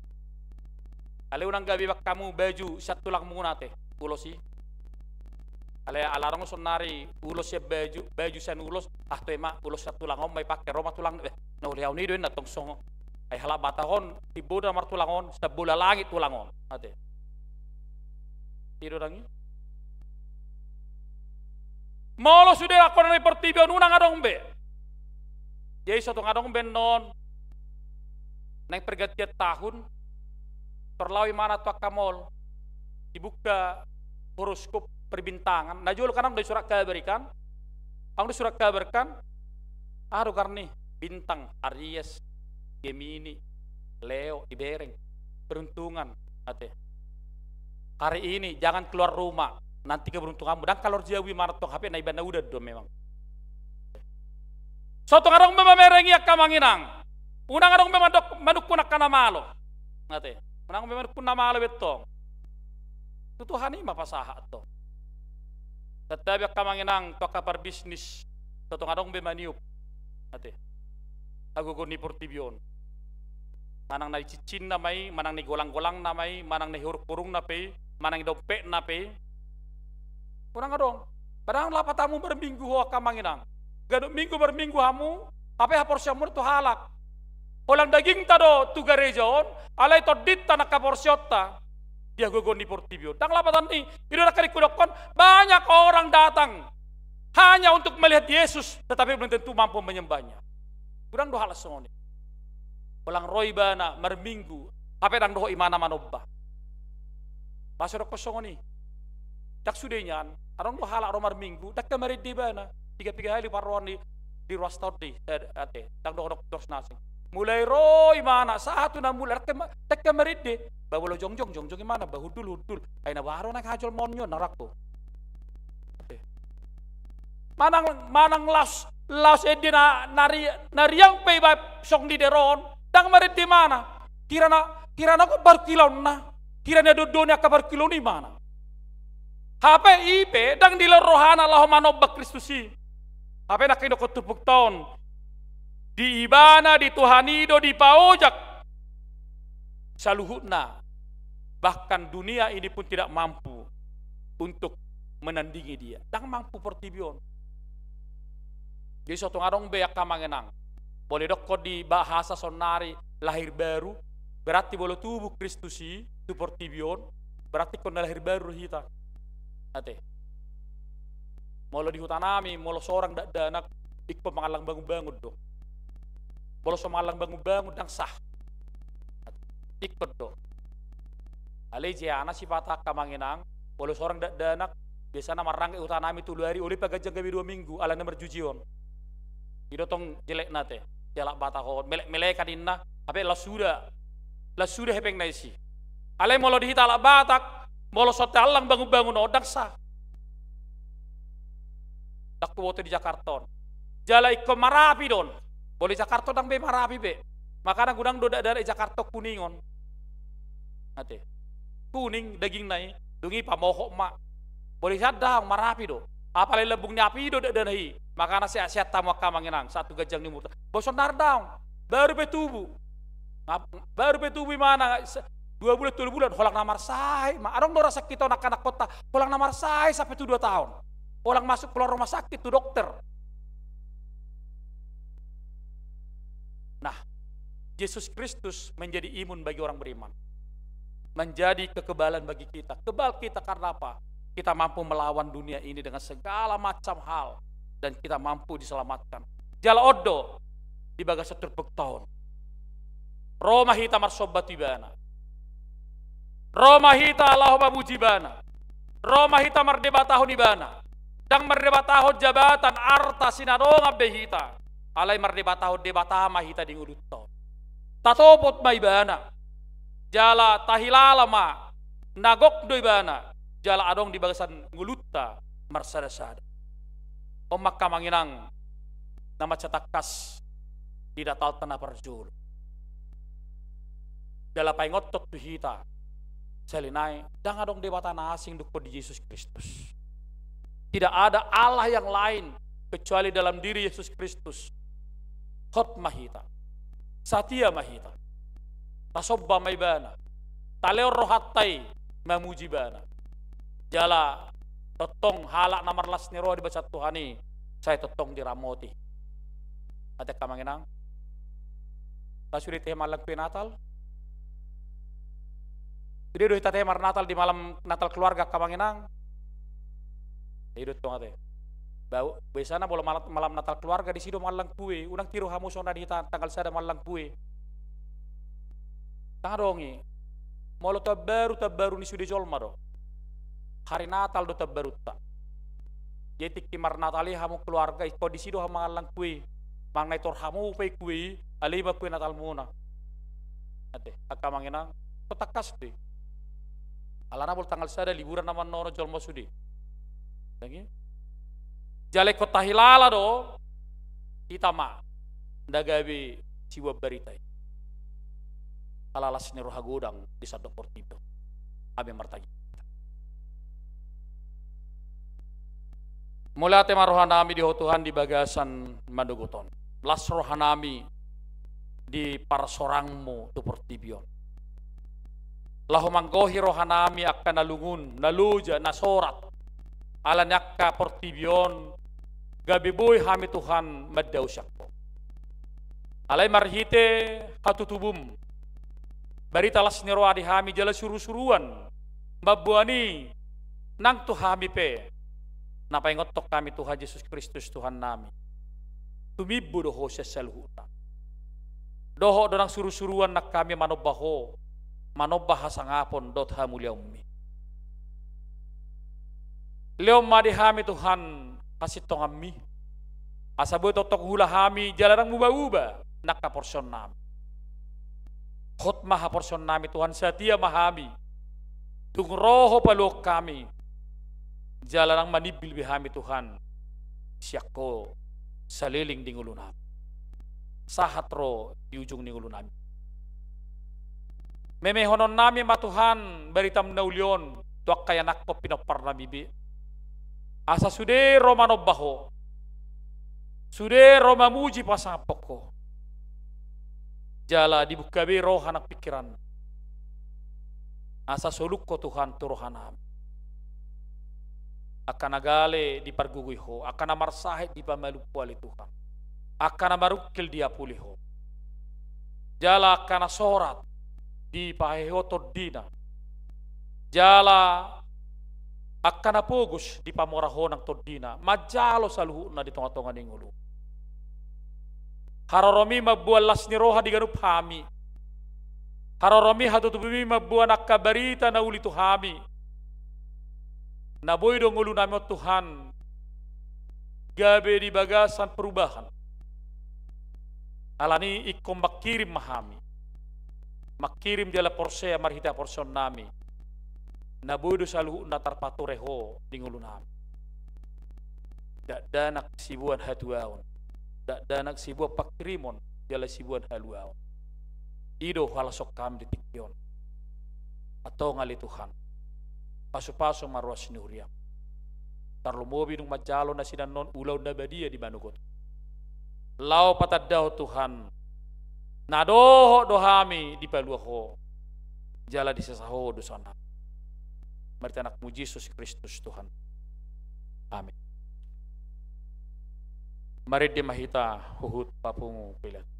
Alai unang gabe baen hamu baju sian tulang muna ate. Ulos i. Alai ala adong saonari ulos sian baju, baju sian ulos, ah toe ma, ulos sian tulang on ma dipake, ro ma tulang, eh, na uli au ni do inna tong songon. Ai halak Batak on, timbo do na martulang on, sian bola langit tulang on. Ate. I do ndang i. Molo sude angka na di portibi on unang adong be. Jadi so tung adong be annon naeng pergantian tahun, tor laho ibana tu angka mall, dibuka horoskop perbintangan, na jolo kan adong do surat kabar i kan? Adong do surat kabar kan? Aha do goarna i? Bintang, Aries, Gemini, Leo, dibereng. Peruntungan, ate. Hari ini jangan keluar rumah, nanti keberuntunganmu. Ndang kaluar jabu ibana tong, hape na ibana udan do memang. So tung adong be mamereng i angka amang inang. Unang adong be mandok, manungkun angka na malo. Ate. Unang be manungkun na malo be tong. Tu Tuhan i ma pasahat tong. Santabi angka amang inang tu angka parbisnis. So tung adong be maniop. Ate. Hagogoon ni portibi on. Manang na di cincinna ma i, manang na di golang-golangna ma i, manang na di hurung-hurungna pe i, manang na di dompetna pe i. Unang adong. Padahal lapat hamu marminggu ho angka amang inang. Ganup minggu marminggu hamu, hape haporseaonmu tu halak. Holan dagingta do tu gareja on, alai tondinta nang haporseaonta di hagogoon ni portibi on. Ndang lapatan i, i do nangkaning hudokkon, banyak orang datang hanya untuk melihat Yesus, tetapi belum tentu mampu menyembah-Nya. Godang do halak songon i. Holan ro ibana marminggu, hape ndang dohot ibana manomba. Boasa hudokkon songon i? Ndang sude nian, adong do halak ro marminggu, ndang marende ibana. Piga-piga hali parroan di, di ruasta on di, eh, ate, ndang dohot dokter na asing. Mulai ro ibana, sahat tu na mulak, ndang ma-, ndang marende. Ba molo jongjong, jongjong ibana, ba hundul, hundul. Ai na boha do naeng hajolmaon on, na rangku. Ate. Manang, manang laos, laos ende na, na ri-, na riang pe iba songon i diron, ndang marende ibana. Kirana, kirana gok parungkilonna, kirana dondoni angka parungkilon i ibana. Hape i pe ndang dilehon rohana laho manomba Kristus i. Hape nangkin didokkon turpukta on, di ibana, di Tuhan i do dipaojak saluhutna. Bahkan dunia ini pun tidak mampu untuk menandingi Dia. Ndang mampu portibi on. Jadi so tung adong be angka amang inang. Molo didokkon di bahasa saonnari lahir baru, berarti molo tubu Kristus i tu portibi on, berarti ingkon na lahir baru do hita. Ate. Molo di hutanami, molo sorang dakdanak, ingkon mangallang bangun-bangun do. Molo so mangallang bangun-bangun, ndang sah. Ingkon do. Alai jala sipata angka amang inang, molo sorang dakdanak, biasana marrangge hutanami tolu ari, olo i paganjang gabe dua minggu, alana marjujion. I do tong jelekna ate, di halak Batak on, melek-melekan ninna, hape laos suda. Laos suda hepengna disi. Alai molo di hita halak Batak, molo so taallang bangun-bangun on, ndang sah. Ndang huboto di Jakarta on. Jala ingkon marapi do on. Molo di Jakarta on ndang be marapi be. Makana godang do dakdanak di Jakarta on kuning on. Ate. Kuning dagingna i, dung i pamohot ma. Molo di sian daong marapi do. Apalagi lambung ni api do dakdanak i. Makana sehat-sehat hamu angka amang inang, sahat tu ganjang ni umurta. Boasa nunga daong. Baru pe tubu. Ngap-, baru pe tubu ibana, se-, dua bulan, tolu bulan, holan na marsahit ma. Adong do ra sakit on angka anakhonta, holan na marsahit sampe tu dua taon. Holan masuk keluar rumah sakit tu dokter. Nah, Yesus Kristus menjadi imun bagi orang beriman. Menjadi kekebalan bagi kita. Kebal kita karena apa? kita mampu melawan dunia ini dengan segala macam hal, dan kita mampu diselamatkan. Jala on do di bagasan turpukta on. Ro ma hita marsomba tu Ibana. Ro ma hita laho mamuji Ibana. Ro ma hita mardebatahon Ibana. Ndang mardebatahon jabatan, arta, sinadongan be hita. Alai mardebatahon Debata ma hita di ngolunta on. Tatopot ma Ibana. Jala tahilala ma na gok do Ibana. Jala adong di bagasan ngolunta marsadasada. On ma angka amang inang na mansai tangkas di Natalta na parjolo. Jala paingothon tu hita, sahali nai, ndang adong Debata na asing dungkon di Jesus Kristus. Tidak ada Allah yang lain kecuali dalam diri Yesus Kristus. Hot ma hita. Satia ma hita. Tasomba ma Ibana. Talehon rohanta i mamuji Ibana. Jala tongtong halak na marlas ni roha di bagasan Tuhan i, sai tongtong diramoti. Ate angka amang inang. Tasude tahe mangallang kue Natal. Sude do hita tahe marnatal di malam Natal keluarga angka amang inang. I do tong ate. Ba-, biasana molo malam, malam Natal keluarga disi do mangallang kue, unang tiru hamu songon na di hita tanggal sada mangallang kue. Ndang adong i. Molo taon baru, taon baru ni sude jolma do. Hari Natal do taon barunta. Jadi tingki marnatal i hamu keluarga, ingkon disi do hamu mangallang kue. Manang na itor hamu pe kue i, alai i ma kue Natalmuna. Ate, angka amang inang, tangkas do i. Alana molo tanggal sada liburan nama nono jolma sude. Dang i? Jala ingkon tahilala do, hita ma na gabe siboan barita i. Ala las ni roha godang di sandok portibi on. Amen, martangiang. Mauliate ma rohanami di Ho Tuhan di bagasan manogot on. Las rohanami di parsorangmu tu portibi on. Laho manggohi rohanami angka na lungun, na loja, na sorat. Ala ni angka portibi on, gabe boi hami Tuhan mandaosi Ho. Alai marhite hatutubum, barita las ni roha di hami jala surusuruan mamboan i nang tu hami pe, na paingothon hami Tuhan Jesus Kristus Tuhannami. Tumimbo do Ho sian saluhutna. Dohot do nang surusuruan nang hami manomba Ho, manomba hasangapon dohot hamuliaonmi. Lehon ma di hami Tuhan hasintonganmi, asa boi tongtong huula hami jala ndang muba-uba nang haporseaonnami. Hot ma haporseaonnami Tuhan, satia ma hami. Dung ro Ho paluahon hami, jala ndang manimbil be hami Tuhan sian Ho saleleng di ngolunami. Sahat ro di ujung ni ngolunami. Memehononnami ma Tuhan baritam na uli on tu angka ianakhon pinomparnami be, asa sude ro manomba Ho, sude ro mamuji pasangaphon Ho. Jala dibuka be roha nang pingkiran, asa soluk Ho Tuhan tu rohanami. Angka na gale dipargogoi Ho, angka na marsahit dipamalum Ho ale Tuhan, angka na marungkil diapuli Ho. Jala angka na sorat dipahehe Ho tondina. Jala angka na pogos dipamora Ho nang tondina, manjalo saluhutna di tongatonga ni ngolu. Haroromi mamboan las ni roha di ganup hami. Haroromi hatutubumi mamboan angka barita na uli tu hami, na boi do ngolunami on Tuhan gabe di bagasan perubahan. Alani i ingkon mangkirim ma hami, mangkirim jala porsea marhite haporseaonnami, na boi do saluhutna tarpature Ho di ngolunami. Dakdanak siboan hatuaon, dakdanak siboan pangkirimon jala siboan haluaon. I do halashon hami di tingki on. Antong ale Tuhan, pasupasu ma ruas ni huriam. Tarlumobi dung manjalo nasida annon ulaon na badia di manogot. Laho patandahon Tuhan, na dohot do hami dipalua Ho, jala disesa Ho dosanami. Marhite AnakMu Jesus Kristus Tuhan. Amin. Marende ma hita huhut papungu Pilatus.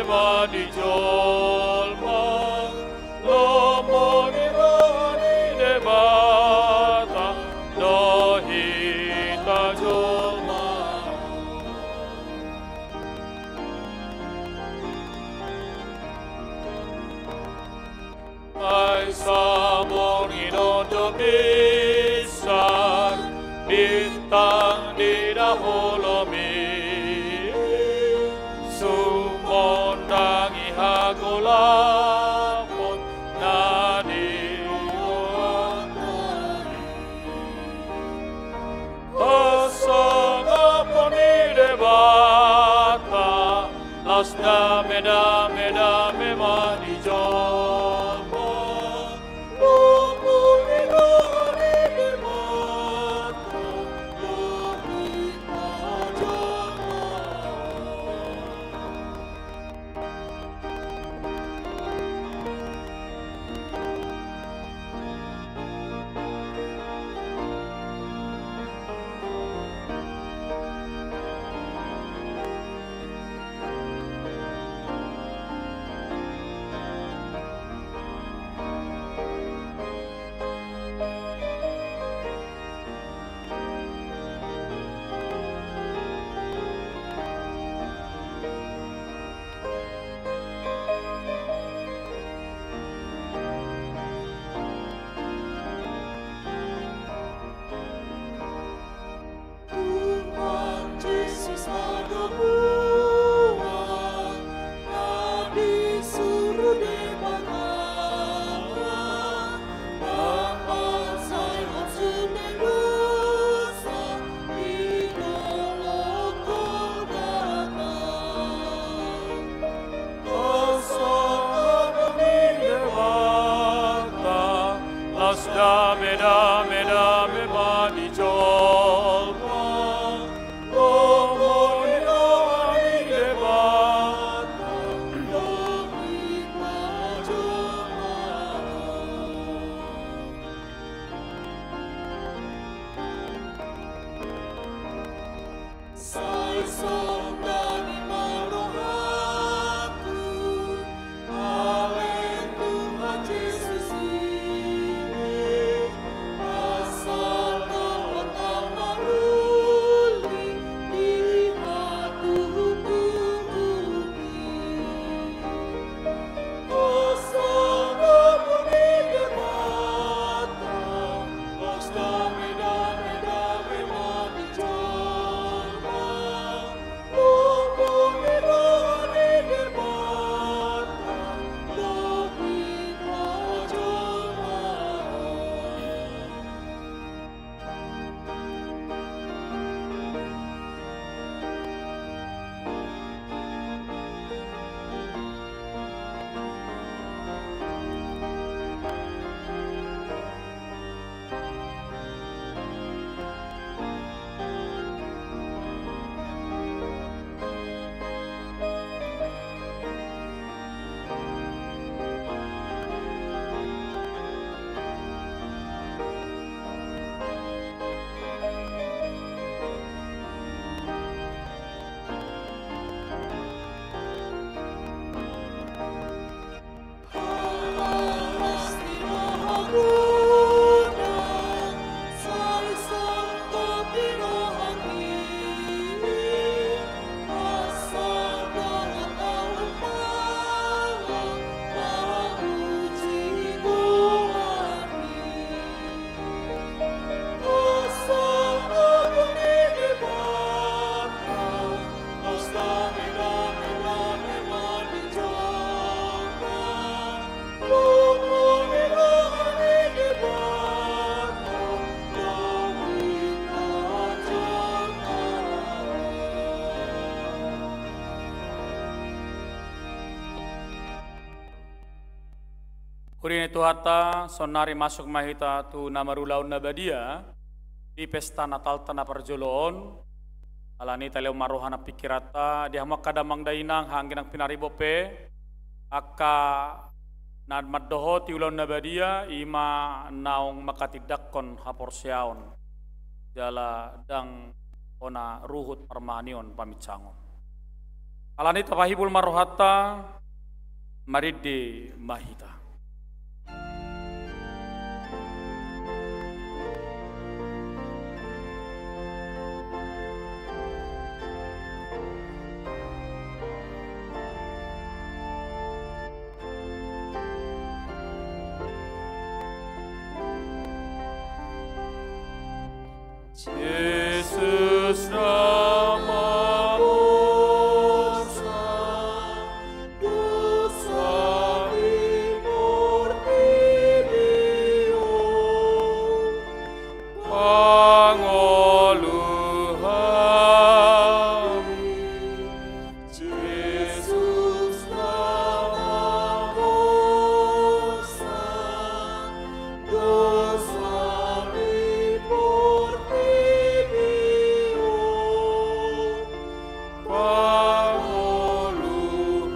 Madi jolma, lomo ni roha ni Debata, do hita jolma. Ai sabong i do binsar, bintang di daholomi, sumondangi hagolapon na di rohanta i. Hasangapon ni Debata, las dame, dame, dame ma di jolma. Lomo ni roha ni Debata, do hita jolma. Tuhan Jesus hadomuan na disuru Debata, na pansaihon sude dosa di dolok Golgata. Hasangapon ni Debata, las dame, dame, dame ma di jolma. Lomo ni roha ni Debata, do hita jolma. Sai songon i ma rohangku, ale Tuhan Jesus i, asal Ho ma maruli di hatubutubu i. Hasangapon ni Debata, las dame, dame, dame ma di jolma. Lomo ni roha ni Debata, do hita jolma. Huria ni Tuhanta, saonnari masuk ma hita tu na marulaon na badia di pesta Natalta na parjolo on. Alani i talehon ma roha nang pingkiranta di hamu angka damang dainang, haha anggi nang pinaribot pe, angka na mandohoti ulaon na badia, i ma naung manghatindanghon haporseaon jala ndang hona ruhut parmahanion paminsangon. Alani i tapahibul ma rohanta, marende ma hita. Jesus na mamorsang dosa ni portibi on, pangolu hami. Jesus na mamorsang dosa ni portibi on, pangolu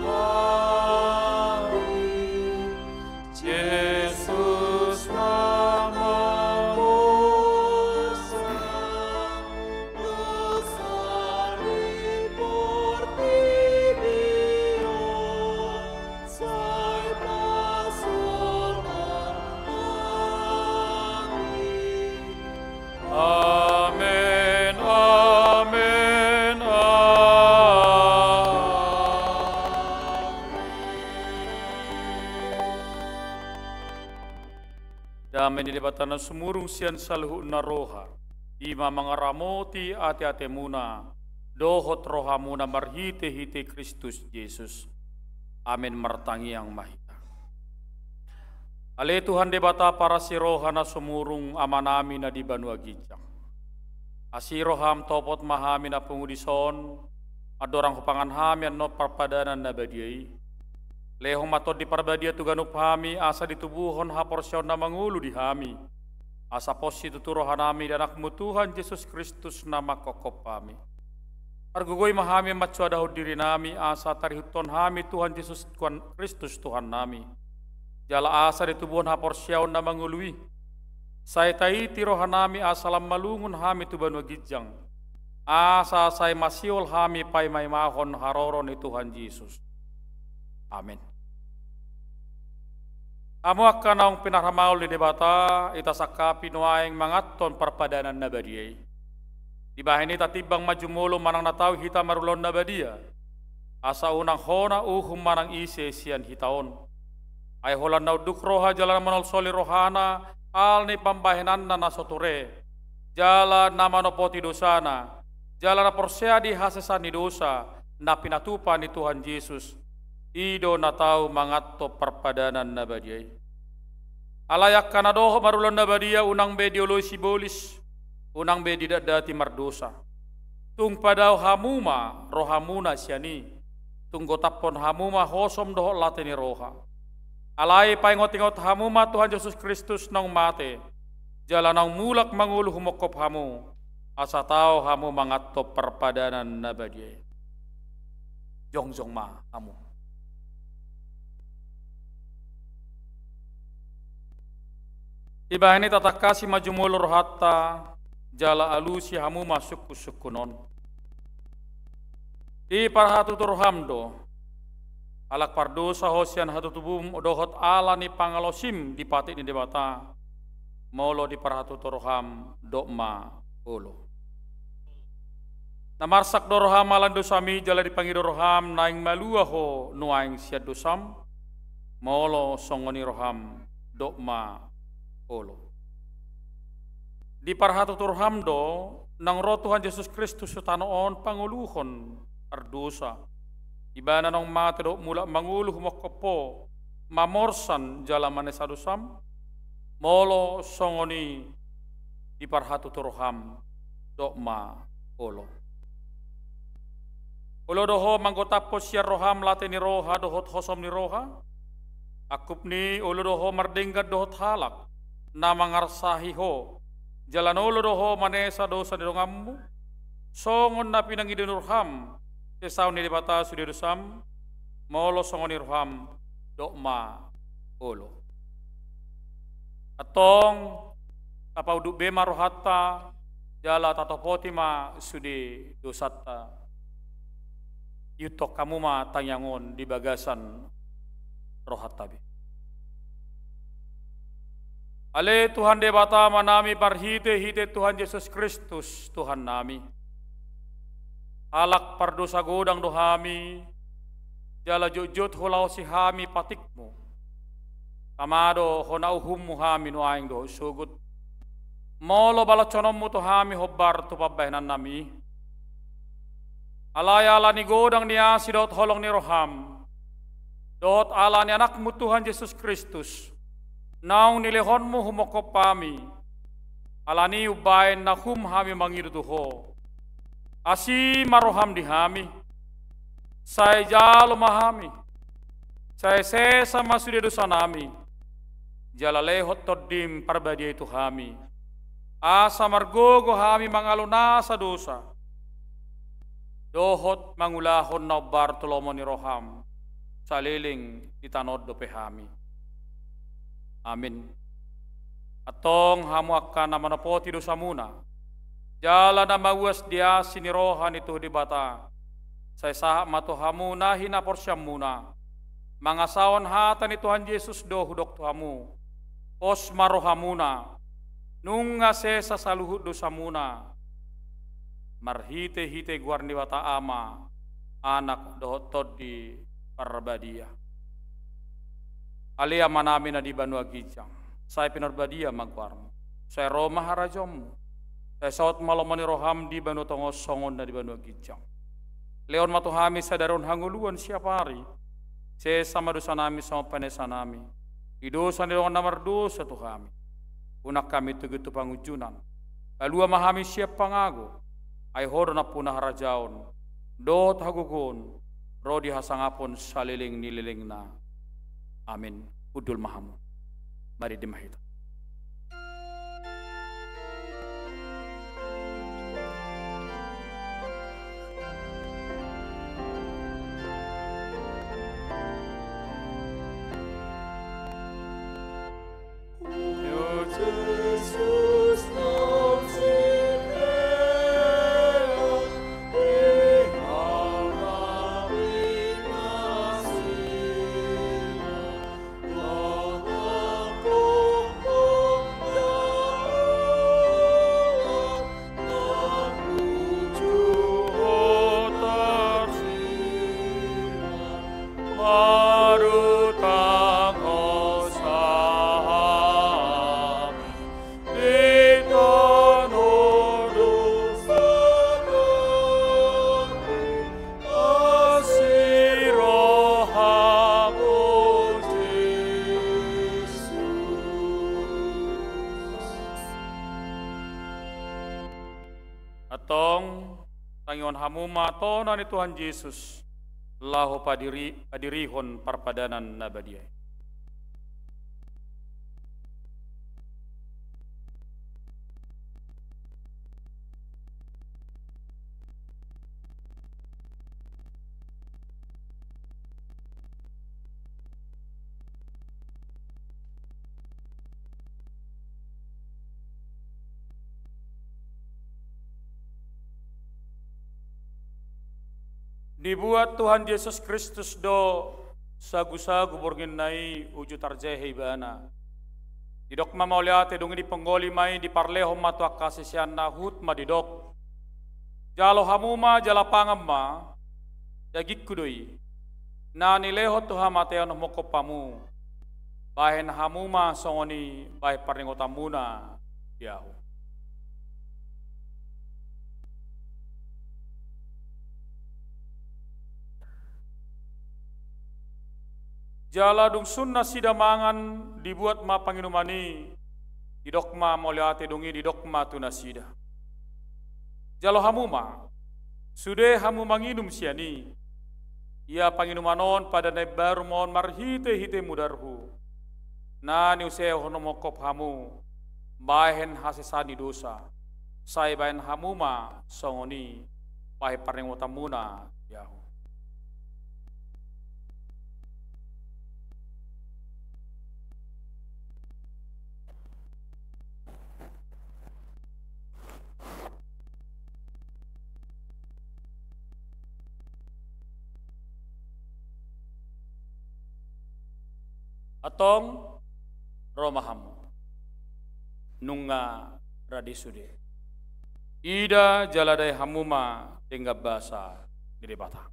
hami. Jesus na mamorsang dosa ni portibi on, sai pasolang hami. Amen, amen, amen. Dame ni Debata na sumurung sian saluhutna roha, i ma mangaramoti ateatemuna dohot rohamuna marhitehite Kristus Jesus. Amen. Martangiang ma hita. Ale Tuhan Debata parasi roha na sumurung, Amanami na di banua ginjang, asi roham topot ma hami na pungu dison, andorang hupangan hami annon parpadanan na badia i. Lehon ma Tondi Parbadia tu ganup hami, asa ditubuhon haporseaon na mangolu di hami, asa pos situtu rohanami di Anakmu Tuhan Jesus Kristus na manghophop hami. Pargogoi ma hami mansoadahon dirinami, asa tarihuthon hami Tuhan Jesus, Tuhan Kristus Tuhannami. Jala asa ditubuhon haporseaon na mangolu i, sai taiti rohanami asa lam malungun hami tu banua ginjang, asa sai masihol hami paimaimahon haroro ni Tuhan Jesus. Amen. Hamu angka naung pinarmaol ni Debata, hita sangkapi nuaeng manganhon parpadanan na badia i. Dibahen i tatimbang ma jumolo manang na tau hita marulaon na badia, asa unang hona uhum manang ise sian hita on. Ai holan na unduk roha jala na manolsoli rohana, ala ni pambahenanna na so ture, jala na manopoti dosana, jala na porsea di hasesaan ni dosa na pinatupa ni Tuhan Jesus, i do na tau manganhon parpadanan na badia i. Alai angka na dohot marulaon na badia, unang be dioloi sibolis, unang be didatdati mardosa. Tung padao hamu ma rohamuna sian i, tung gotaphon hamu ma hosom dohot late ni roha. Alai paingotingot hamu ma Tuhan Jesus Kristus naung mate, jala naung mulak mangolu humongkop hamu, asa tau hamu manganhon parpadanan na badia i. Jongjong ma hamu. Dibahen i tatangkasi ma jumolo rohanta, jala alusi hamu ma sungkunsungkun on. Diparhatutu roham do, halak pardosa ho sian hatutubum dohot ala ni pangalaosim di patik ni Debata, molo diparhatutu roham, dok ma olo. Na marsak do roham ala ni dosami, jala dipangido roham naeng malua ho nuaeng sian dosam, molo songon i roham, dok ma olo. Diparhatutu roham do, naung ro Tuhan Jesus Kristus tu tano on pangoluhon pardosa. Ibana naung mate dohot mulak mangolu humongkop ho, mamorsan jala manesa dosam, molo songon i diparhatutu roham, dok ma olo. Olo do ho manggotaphon sian roham late ni roha dohot hosom ni roha. Angkup ni i, olo do ho mardenggan dohot halak na mangarsahi ho, jala na olo do ho manesa dosa ni donganmu, songon na pinangido ni roham sesaon ni Debata sude dosam, molo songon i roham, dok ma olo. Antong, tapaunduk be ma rohanta, jala tatopoti ma sude dosanta. Ihuthon hamu ma tangiang on di bagasan rohanta be. Ale Tuhan Debata Amanami, marhitehite Tuhan Jesus Kristus Tuhannami, halak pardosa godang do hami, jala jotjot hulahosi hami patikmu. Tama do hona uhummu hami nuaeng dohot sogot. Molo balashononmu tu hami hombar tu pambahenannami. Alai ala ni godang ni asi dohot holong ni roham, dohot ala ni Anakmu Tuhan Jesus Kristus, naung nilehonmu humongkop hami, ala ni umbahen na hum hami mangido tu Ho. Asi ma roham di hami, sai jalo ma hami, sai sesa ma sude dosanami, jala lehon Tondim Parbadia i tu hami, asa margogo hami mangalo nasa dosa, dohot mangulahon na hombar tu lomo ni roham, saleleng di tano on dope hami. Amin. Antong hamu angka na manopoti dosamuna, jala na mauas di asi ni roha ni Tuhan Debata, sai sahat ma tu hamu na hinaporseamuna, mangasahon hata ni Tuhan Jesus do hudok tu hamu: Pos ma rohamuna, nunga sesa saluhut dosamuna, marhitehite goar ni Debata Ama, Anak dohot Tondi Parbadia. Ale Amanami na di banua ginjang, sai pinarbadia ma goarmu, sai ro ma harajaonmu, sai saut ma lomo ni roham di banua tonga on songon na di banua ginjang. Lehon ma tu hami sadari on hangoluan siapari, sesa ma dosanami songon panesanami di dosa ni dongan na mardosa tu hami. Unang hami togihon tu pangunjunan, palua ma hami sian pangago, ai Ho do nampuna harajaon, dohot hagogoon, ro di hasangapon saleleng ni lelengna. Amin. Hundul ma hamu. Marende ma hita. Antong, tangihon hamu ma tona ni Tuhan Jesus, laho padiri-, padirihon parpadanan na badia i. Dibuat Tuhan Jesus Kristus do sagusagu borngin na i uju tarjehe Ibana. Didok ma mauliate, dung i diponggoli ma i, diparlehon ma tu angka siseanna, huhut ma didok: Jalo hamu ma, jala pangan ma, dagingku do i, na nilehon tu hamateon humongkop hamu. Bahen hamu ma songon i bahen parningotanmuna di ahu. Jala dung sun nasida mangan, dibuat ma panginuman i, didok ma mauliate, dung i didok ma tu nasida: Jalo hamu ma, sude hamu manginum sian i. Ia panginuman on padan na imbaru ma on marhitehite mudarhu, na niusehon humongkop hamu bahen hasesaan ni dosa. Sai bahen hamu ma songon i bahen parningotanmuna di ahu. Antong, ro ma hamu. Nunga rade sude. Ida jala dai hamu ma denggan basa ni Debata.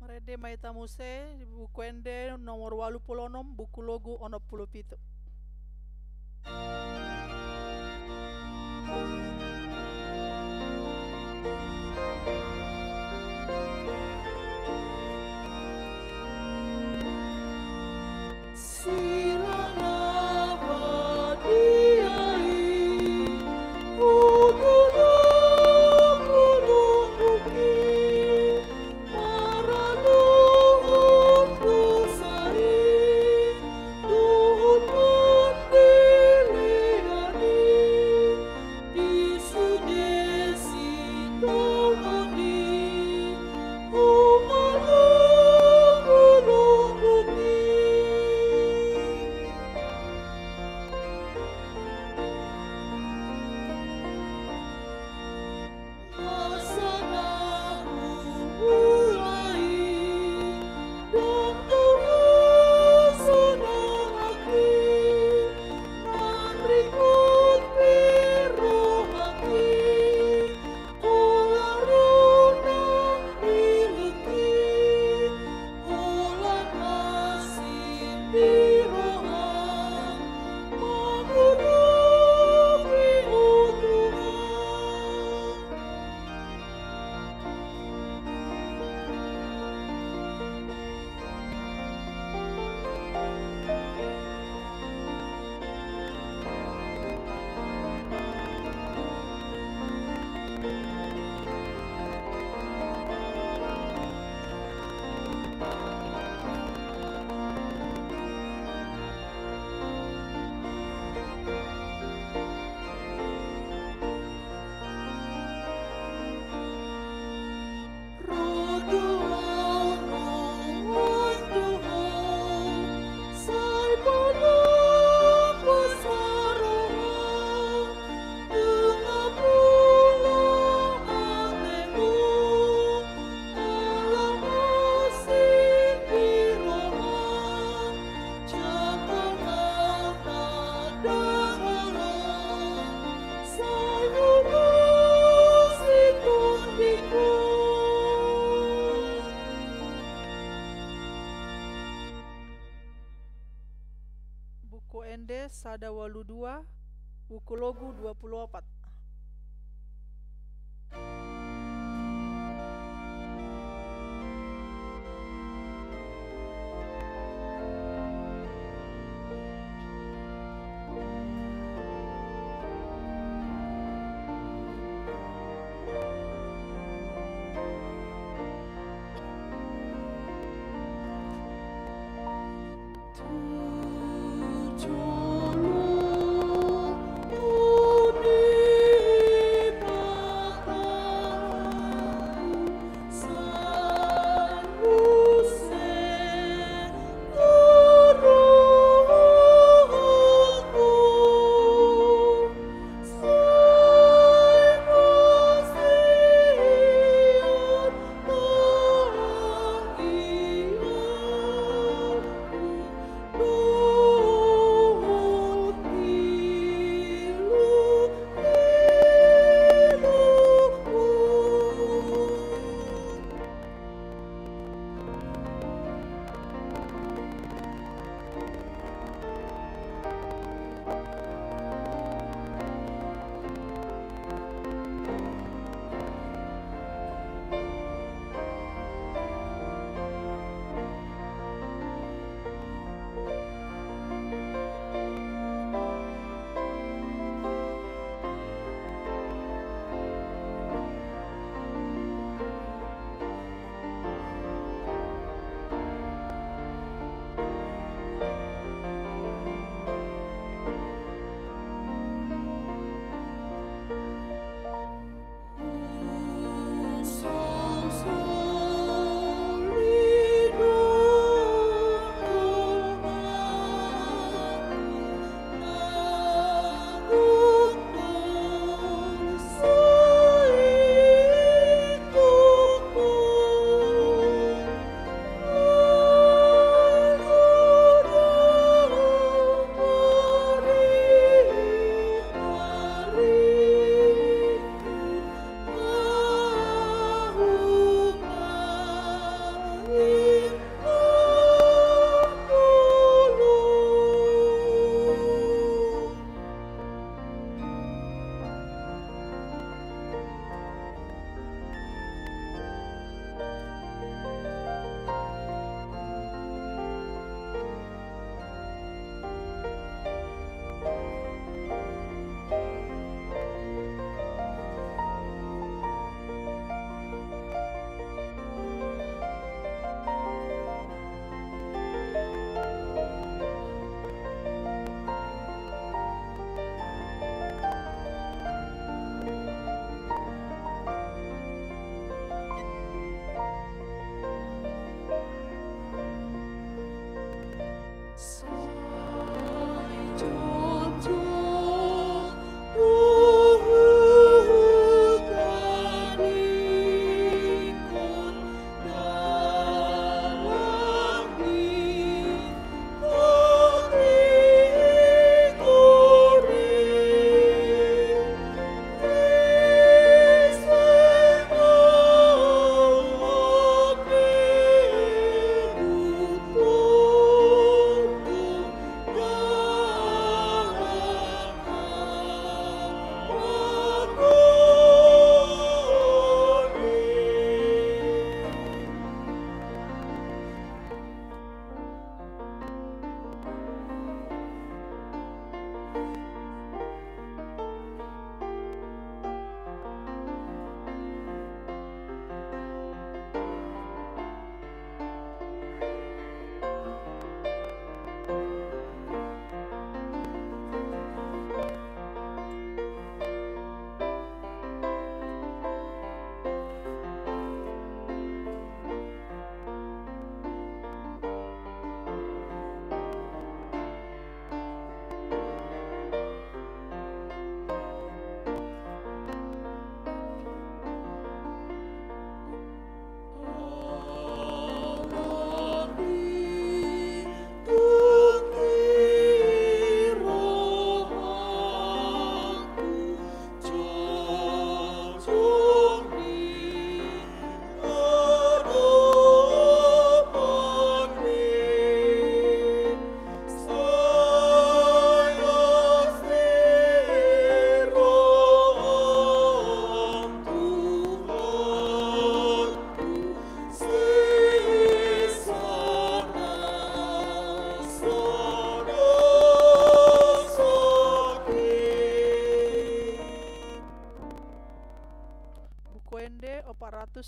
Marende ma hita muse di Buku Ende nomor ualu pulu onom, buku Logu onom pulu pitu. Buku Ende sada ualu dua, buku Logu dua pulu opat.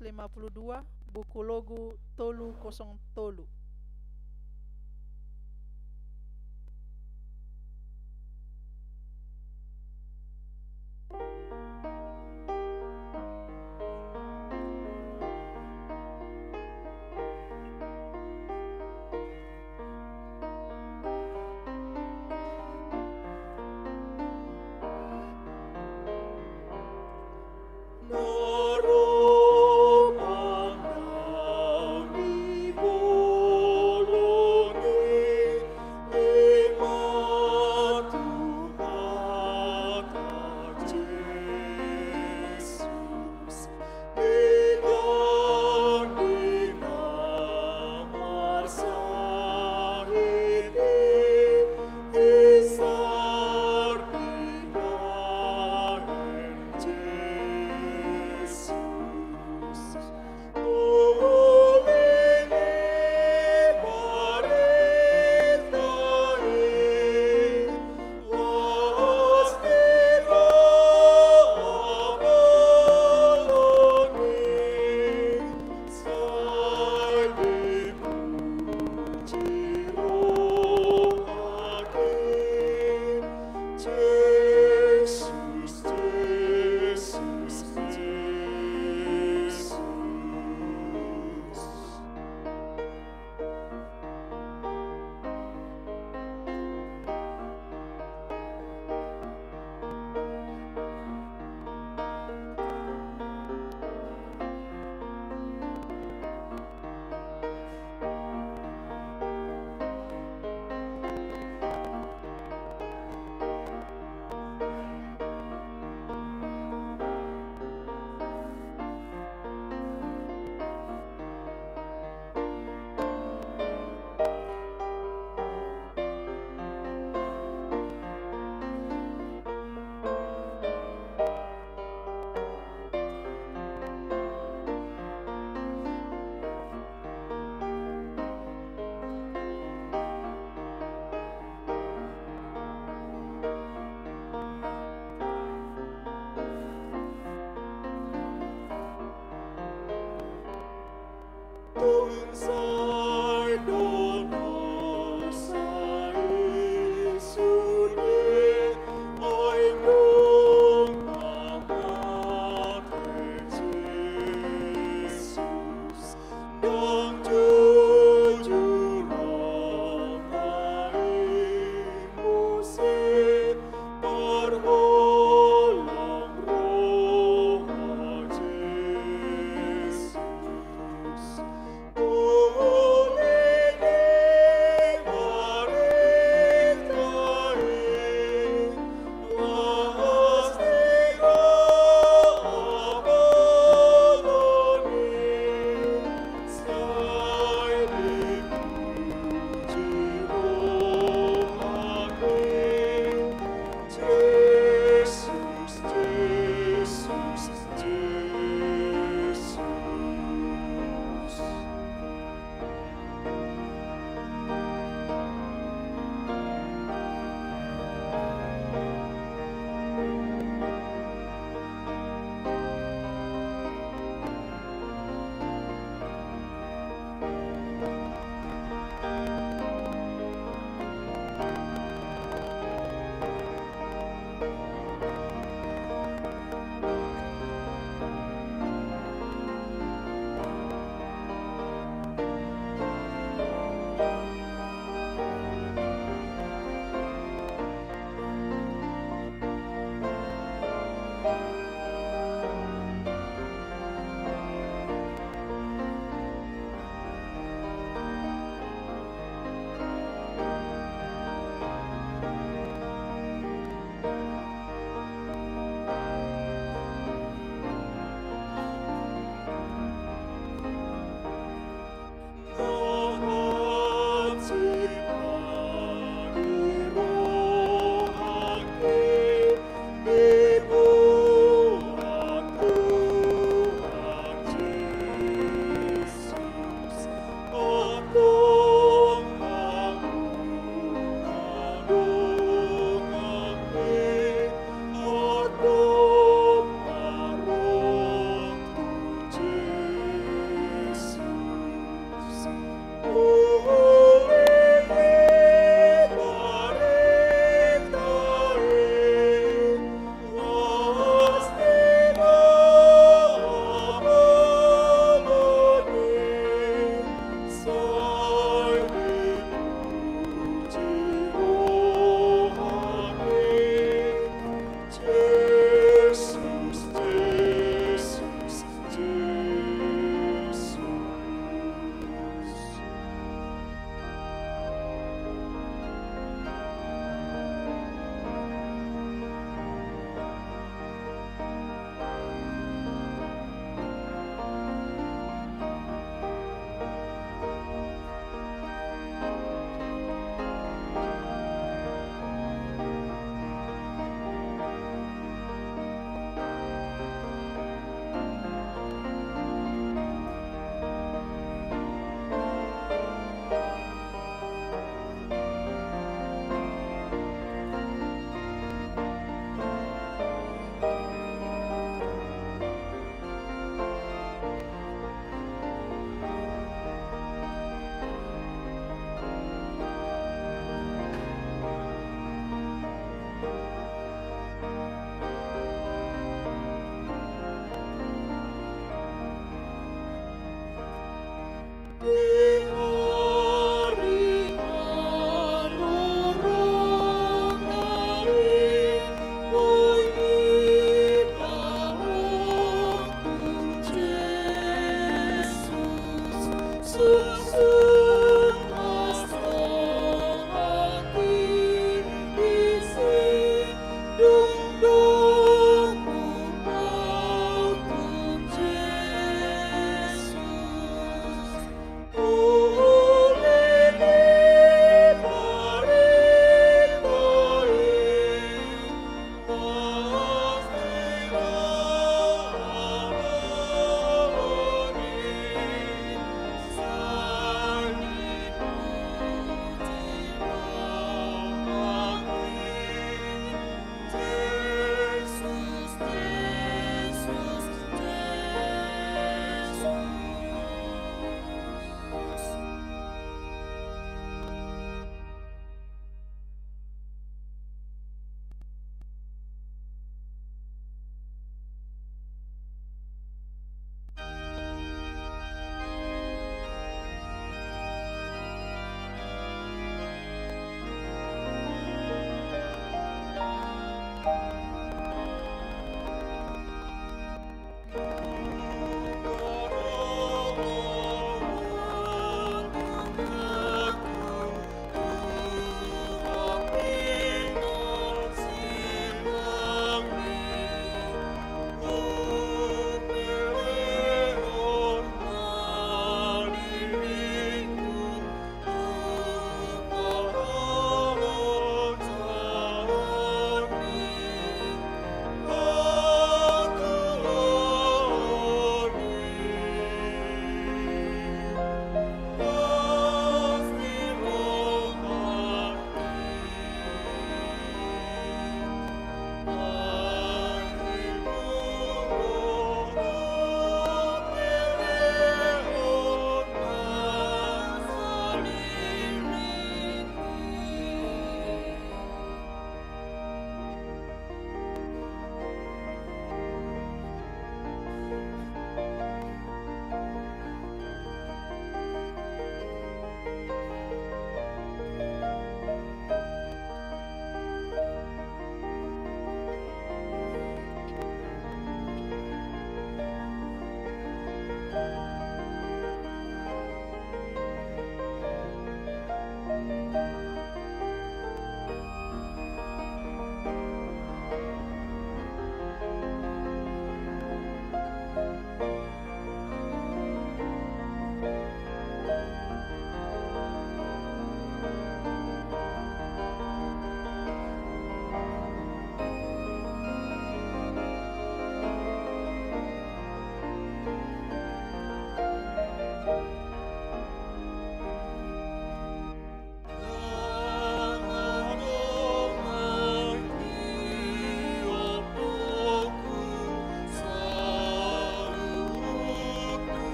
lima puluh dua, buku logu tolu kosong tolu.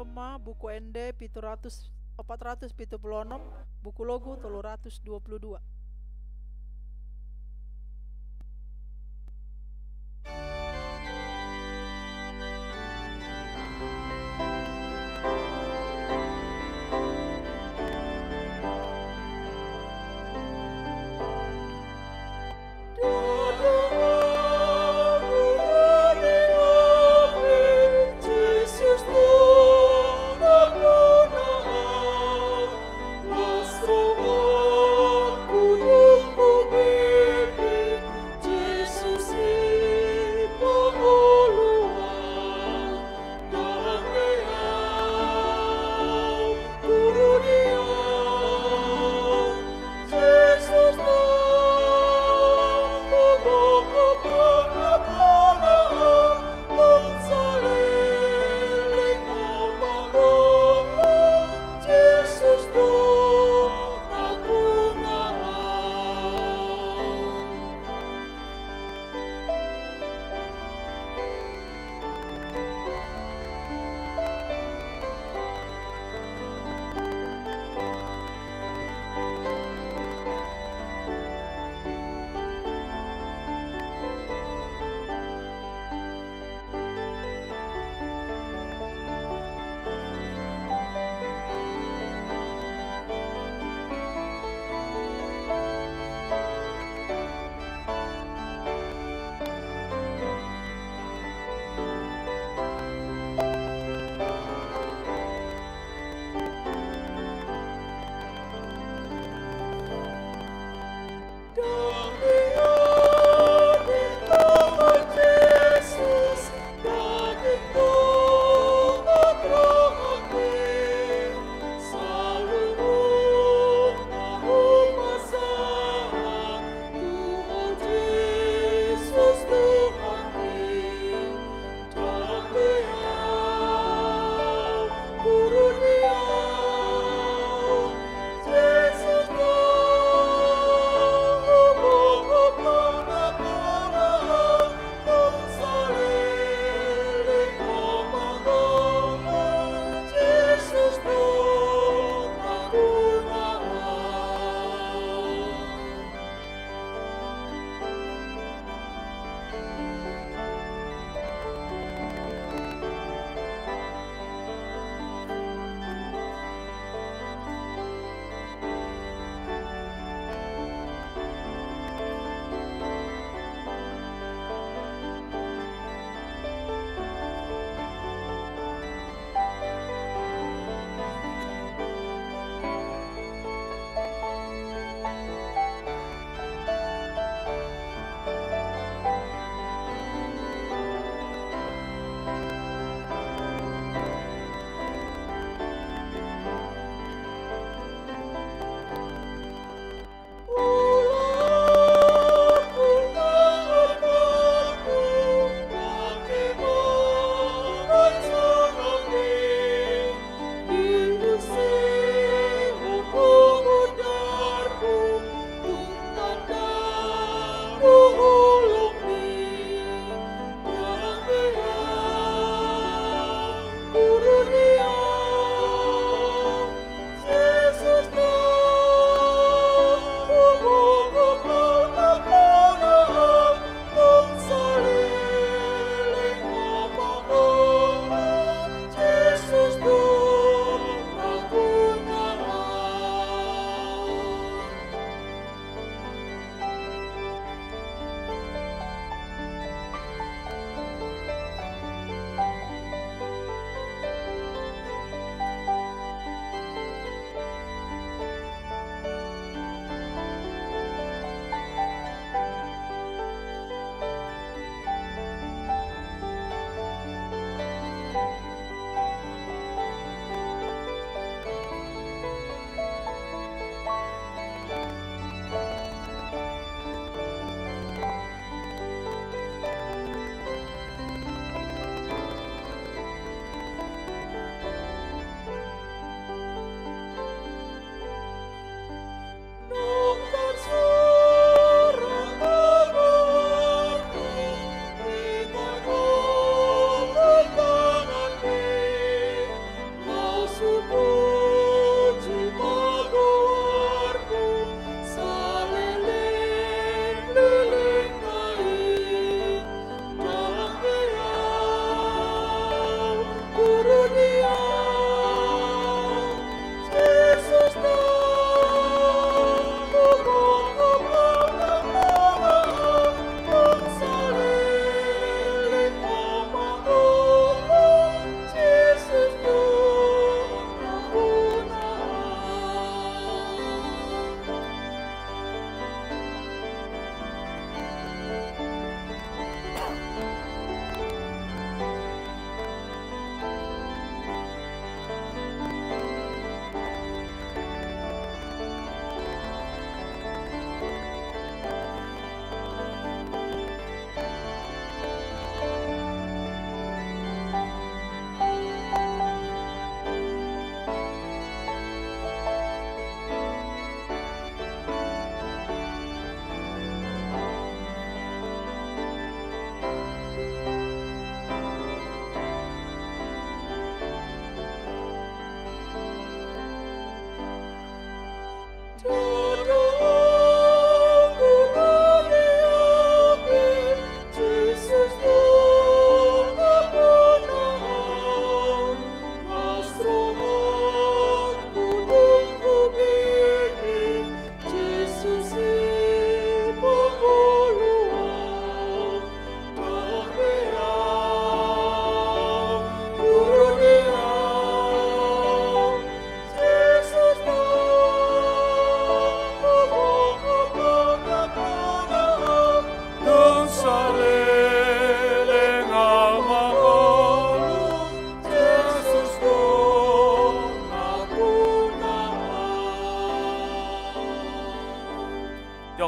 Roma, Buku Ende pitu ratus, opat ratus pitu pulu onom, Buku Logu tolu ratus dua pulu dua.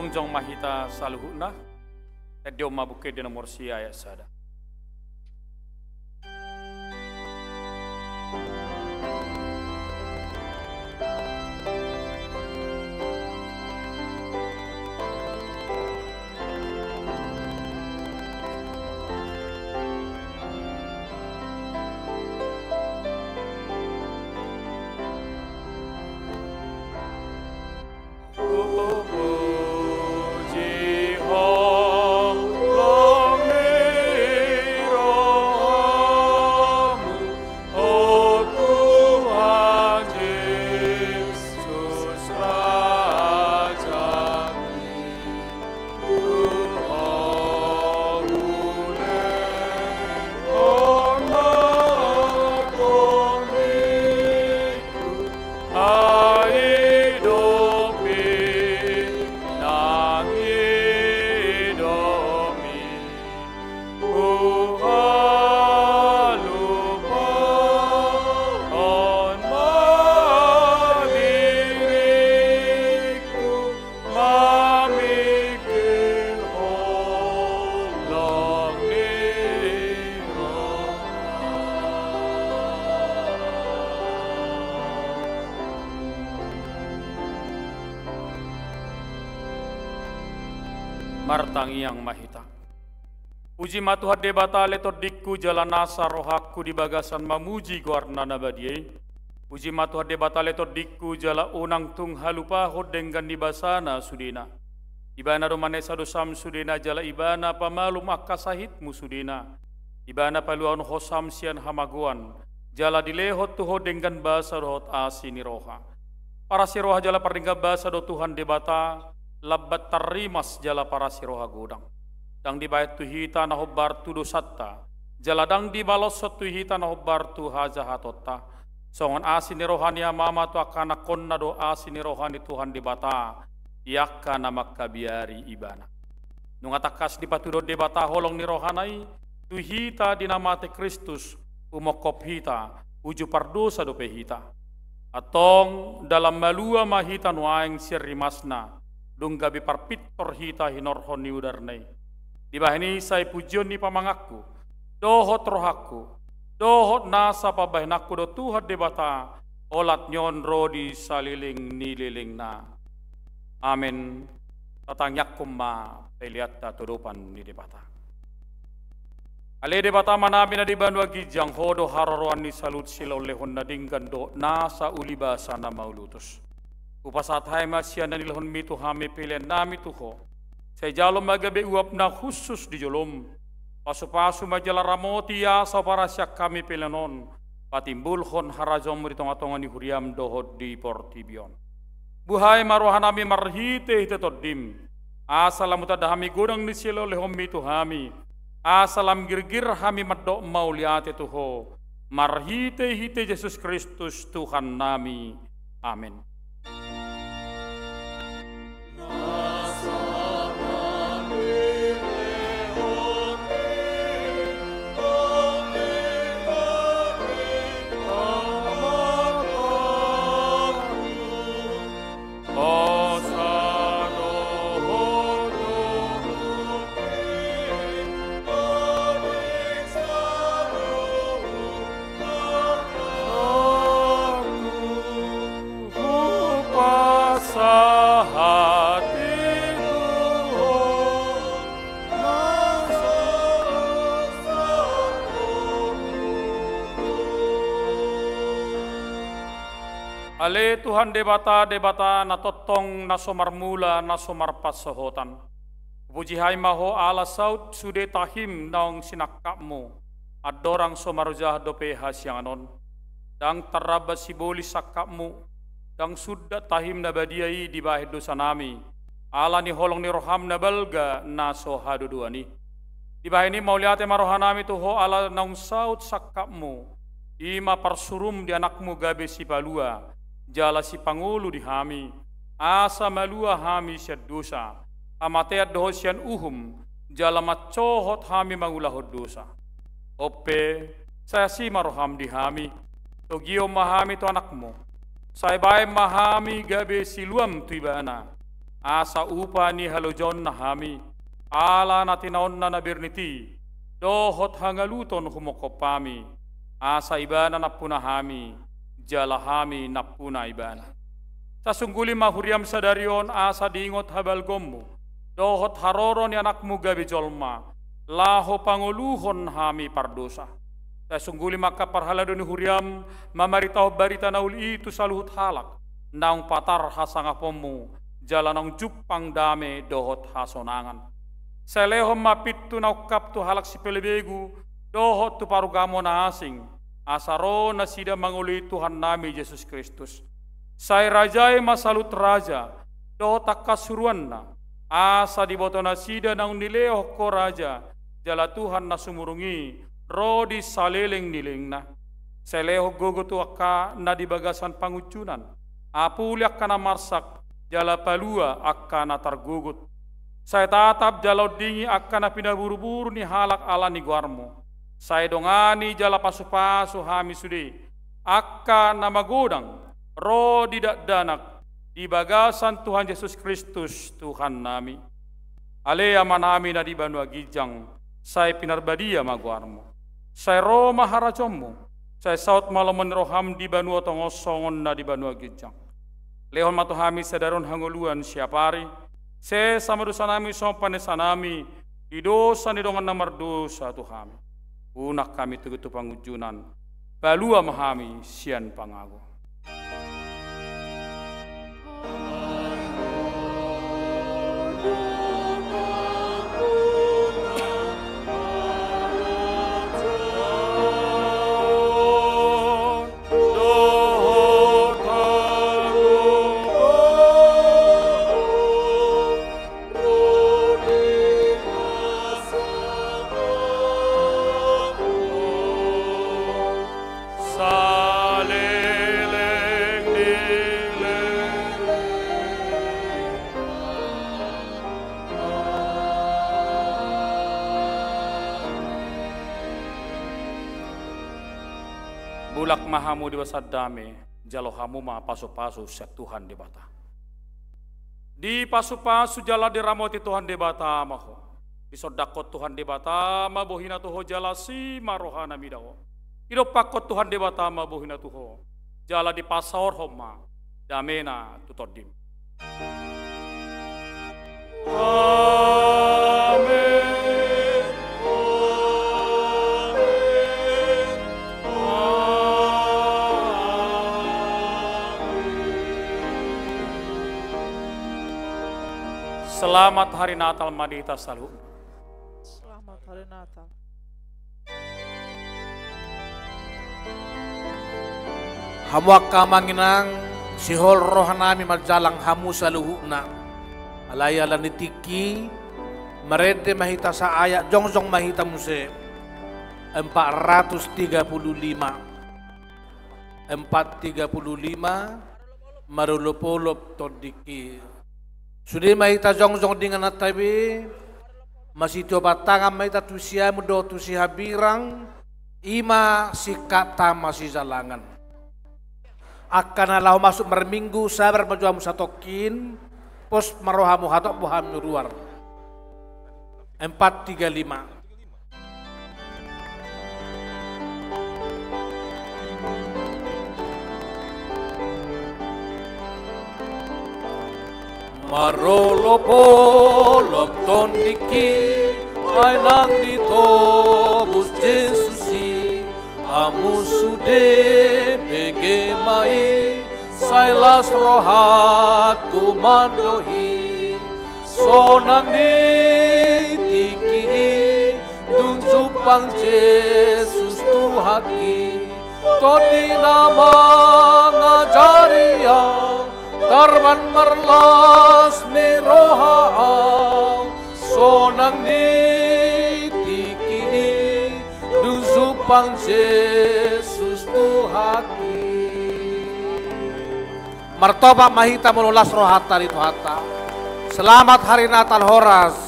Jongjong ma hita saluhutna. Tendihon ma Buku Ende nomor sia ayat sada. Martangiang ma hita. Puji ma Tuhan Debata ale tondingku jala nasa rohangku di bagasan mamuji goarna na badia i. Puji ma Tuhan Debata ale tondingku jala unang tung halupahon denggan ni basana sudena. Ibana do manesa dosam sudena jala ibana pamalum angka sahitmu sudena. Ibana paluahon hosam sian hamagoan, jala dilehon tu ho denggan basa dohot asi ni roha. Parasi roha jala pardenggan basa do Tuhan Debata, lambat tarrimas jala parasi roha godang. Ndang dibahen tu hita na hombar tu dosanta, jala ndang dibaloshon tu hita na hombar tu hajahatonta. Songon asi ni roha ni Amanta tu angka anakkonna do asi ni roha ni Tuhan Debata, di angka na mangkabiari ibana. Nunga tangkas dipatuduhon Debata holong ni rohana i, tu hita di na mate Kristus, umongkop hita, uju pardosa dope hita. Antong, dalan malua ma hita nuaeng sian rimasna, dung gabe parpintor hita hinorhon ni udarna i. Dibahen i sai pujion ni pamanganku, dohot rohangku, dohot nasa pambahenanku do Tuhan Debata, olat ni on ro di saleleng ni lelengna. Amen. Tatangiangkon ma peleanta tu adopan ni Debata. Ale Debata Amanami na di banua ginjang, ho do haroroan ni saluhut silehonlehon na denggan dohot nasa uli basa na mauliutus. Hupasahat hami ma sian na nilehonmi tu hami peleannami tu ho. Sai jalo ma gabe uap na hushus di jolom. Pasupasu ma jala ramoti asa huparasian hami pelean on patimbulhon harajaonmu di tongatonga ni huriam dohot di portibi on. Buhai ma rohanami marhitehite Tondim, asa lam hutanda hami godang ni silehonlehonmi tu hami, asa lam girgir hami mandok mauliate tu ho, marhitehite Jesus Kristus Tuhannami. Amen. Ale Tuhan Debata, Debata na tongtong, na so marmula, na so marpansohotan. Hupuji hami ma ho ala saut sude tahim naung sinangkapmu, andorang so marojahan dope hasiangan on. Ndang tarramba sibolis sangkapmu, ndang sundat tahim na badia i dibahen dosanami, ala ni holong ni roham na balga na so hadodoan i. Dibahen i mauliate ma rohanami tu ho ala naung saut sangkapmu, i ma parsurum di anakmu gabe sipalua, jala sipangolu di hami, asa malua hami sian dosa, hamatean dohot sian uhum, jala mansohot hami mangulahon dosa. On pe, sai asi ma roham di hami, togihon ma hami tu anakmu, sai bahen ma hami gabe siluam tu ibana, asa upa ni halojaonna hami, ala na tinaonna na bernit i, dohot hangaluton humongkop hami, asa Ibana nampuna hami, jala hami nampuna Ibana. Sai sungguli ma huriam sadari on asa diingot habalgonmu, dohot haroro ni anakmu gabe jolma, laho pangoluhon hami pardosa. Sai sungguli ma angka parhalado ni huriam mamaritahon barita na uli i tu saluhut halak, naung patar hasangaponmu, jala naung jumpang dame dohot hasonangan. Sai lehon ma pintu na ungkap tu halak sipelebegu, dohot tu parugamo na asing, asa ro nasida mangoloi Tuhannami Jesus Kristus. Sai rajai ma saluhut raja, dohot angka suruanna, asa diboto nasida naung nilehon Ho raja, jala Tuhan na sumurung i, ro di saleleng ni lelengna. Sai lehon gogo tu angka na di bagasan pangunjunan, apuli angka na marsak, jala palua angka na targogot. Sai tatap jala ondingi angka na pinaburuburu ni halak ala ni goarmu. Sai dongani jala pasupasu hami sude, angka na magodang, ro di dakdanak, di bagasan Tuhan Jesus Kristus, Tuhannami. Ale Amanami na di banua ginjang, sai pinarbadia ma goarmu. Sai ro ma harajaonmu, sai saut ma lomo ni roham di banua tonga on songon na di banua ginjang. Lehon ma tu hami sadari on hangoluan siapari, sesa ma dosanami songon panesanami di dosa ni dongan na mardosa tu hami. Unang hami togihon tu pangunjunan, palua ma hami sian pangago. Saleleng ni leleng. Mulak ma hamu di bagasan dame, jalo hamu ma pasupasu sian Tuhan Debata. Dipasupasu jala diramoti Tuhan Debata ma ho. Disondangkon Tuhan Debata ma bohina tu ho jala asi ma rohana mida ho. Didompakkon Tuhan Debata ma bohina tu ho, jala dipasaorhon ma damena tu tondim. Amen. Amen. Amen. Selamat Hari Natal ma di hita saluhutna. Selamat Hari Natal. Hamu angka amang inang, sihol rohanami manjalang hamu saluhutna. Alai ala ni tingki, marende ma hita saayat, jongjong ma hita muse. Empat ratus tiga puluh lima. Empat tiga puluh lima, marolopolop tondingki. Sude ma hita jongjong di ingananta be, masitio batangan ma hita tu siamun dohot tu sihambirang, i ma singkat tama sijalangan. Angka na laho masuk marminggu, sabar ma jo hamu satongkin, pos ma rohamu, hatop do hamu ruar. Empat tiga lima. Marolopolop tondingki, ai nang ditobus Jesus i, hamu sude bege ma i, sai las rohangku mandok i. Sonang ni tingki i, dung jumpang Jesus Tuhanki. Tondi na mangajari au, tarban marlas ni roha au. Sonang ni tingki i, dung jumpang Jesus Tuhanki. Martopak ma hita molo las rohanta di Tuhanta. Selamat Hari Natal, horas.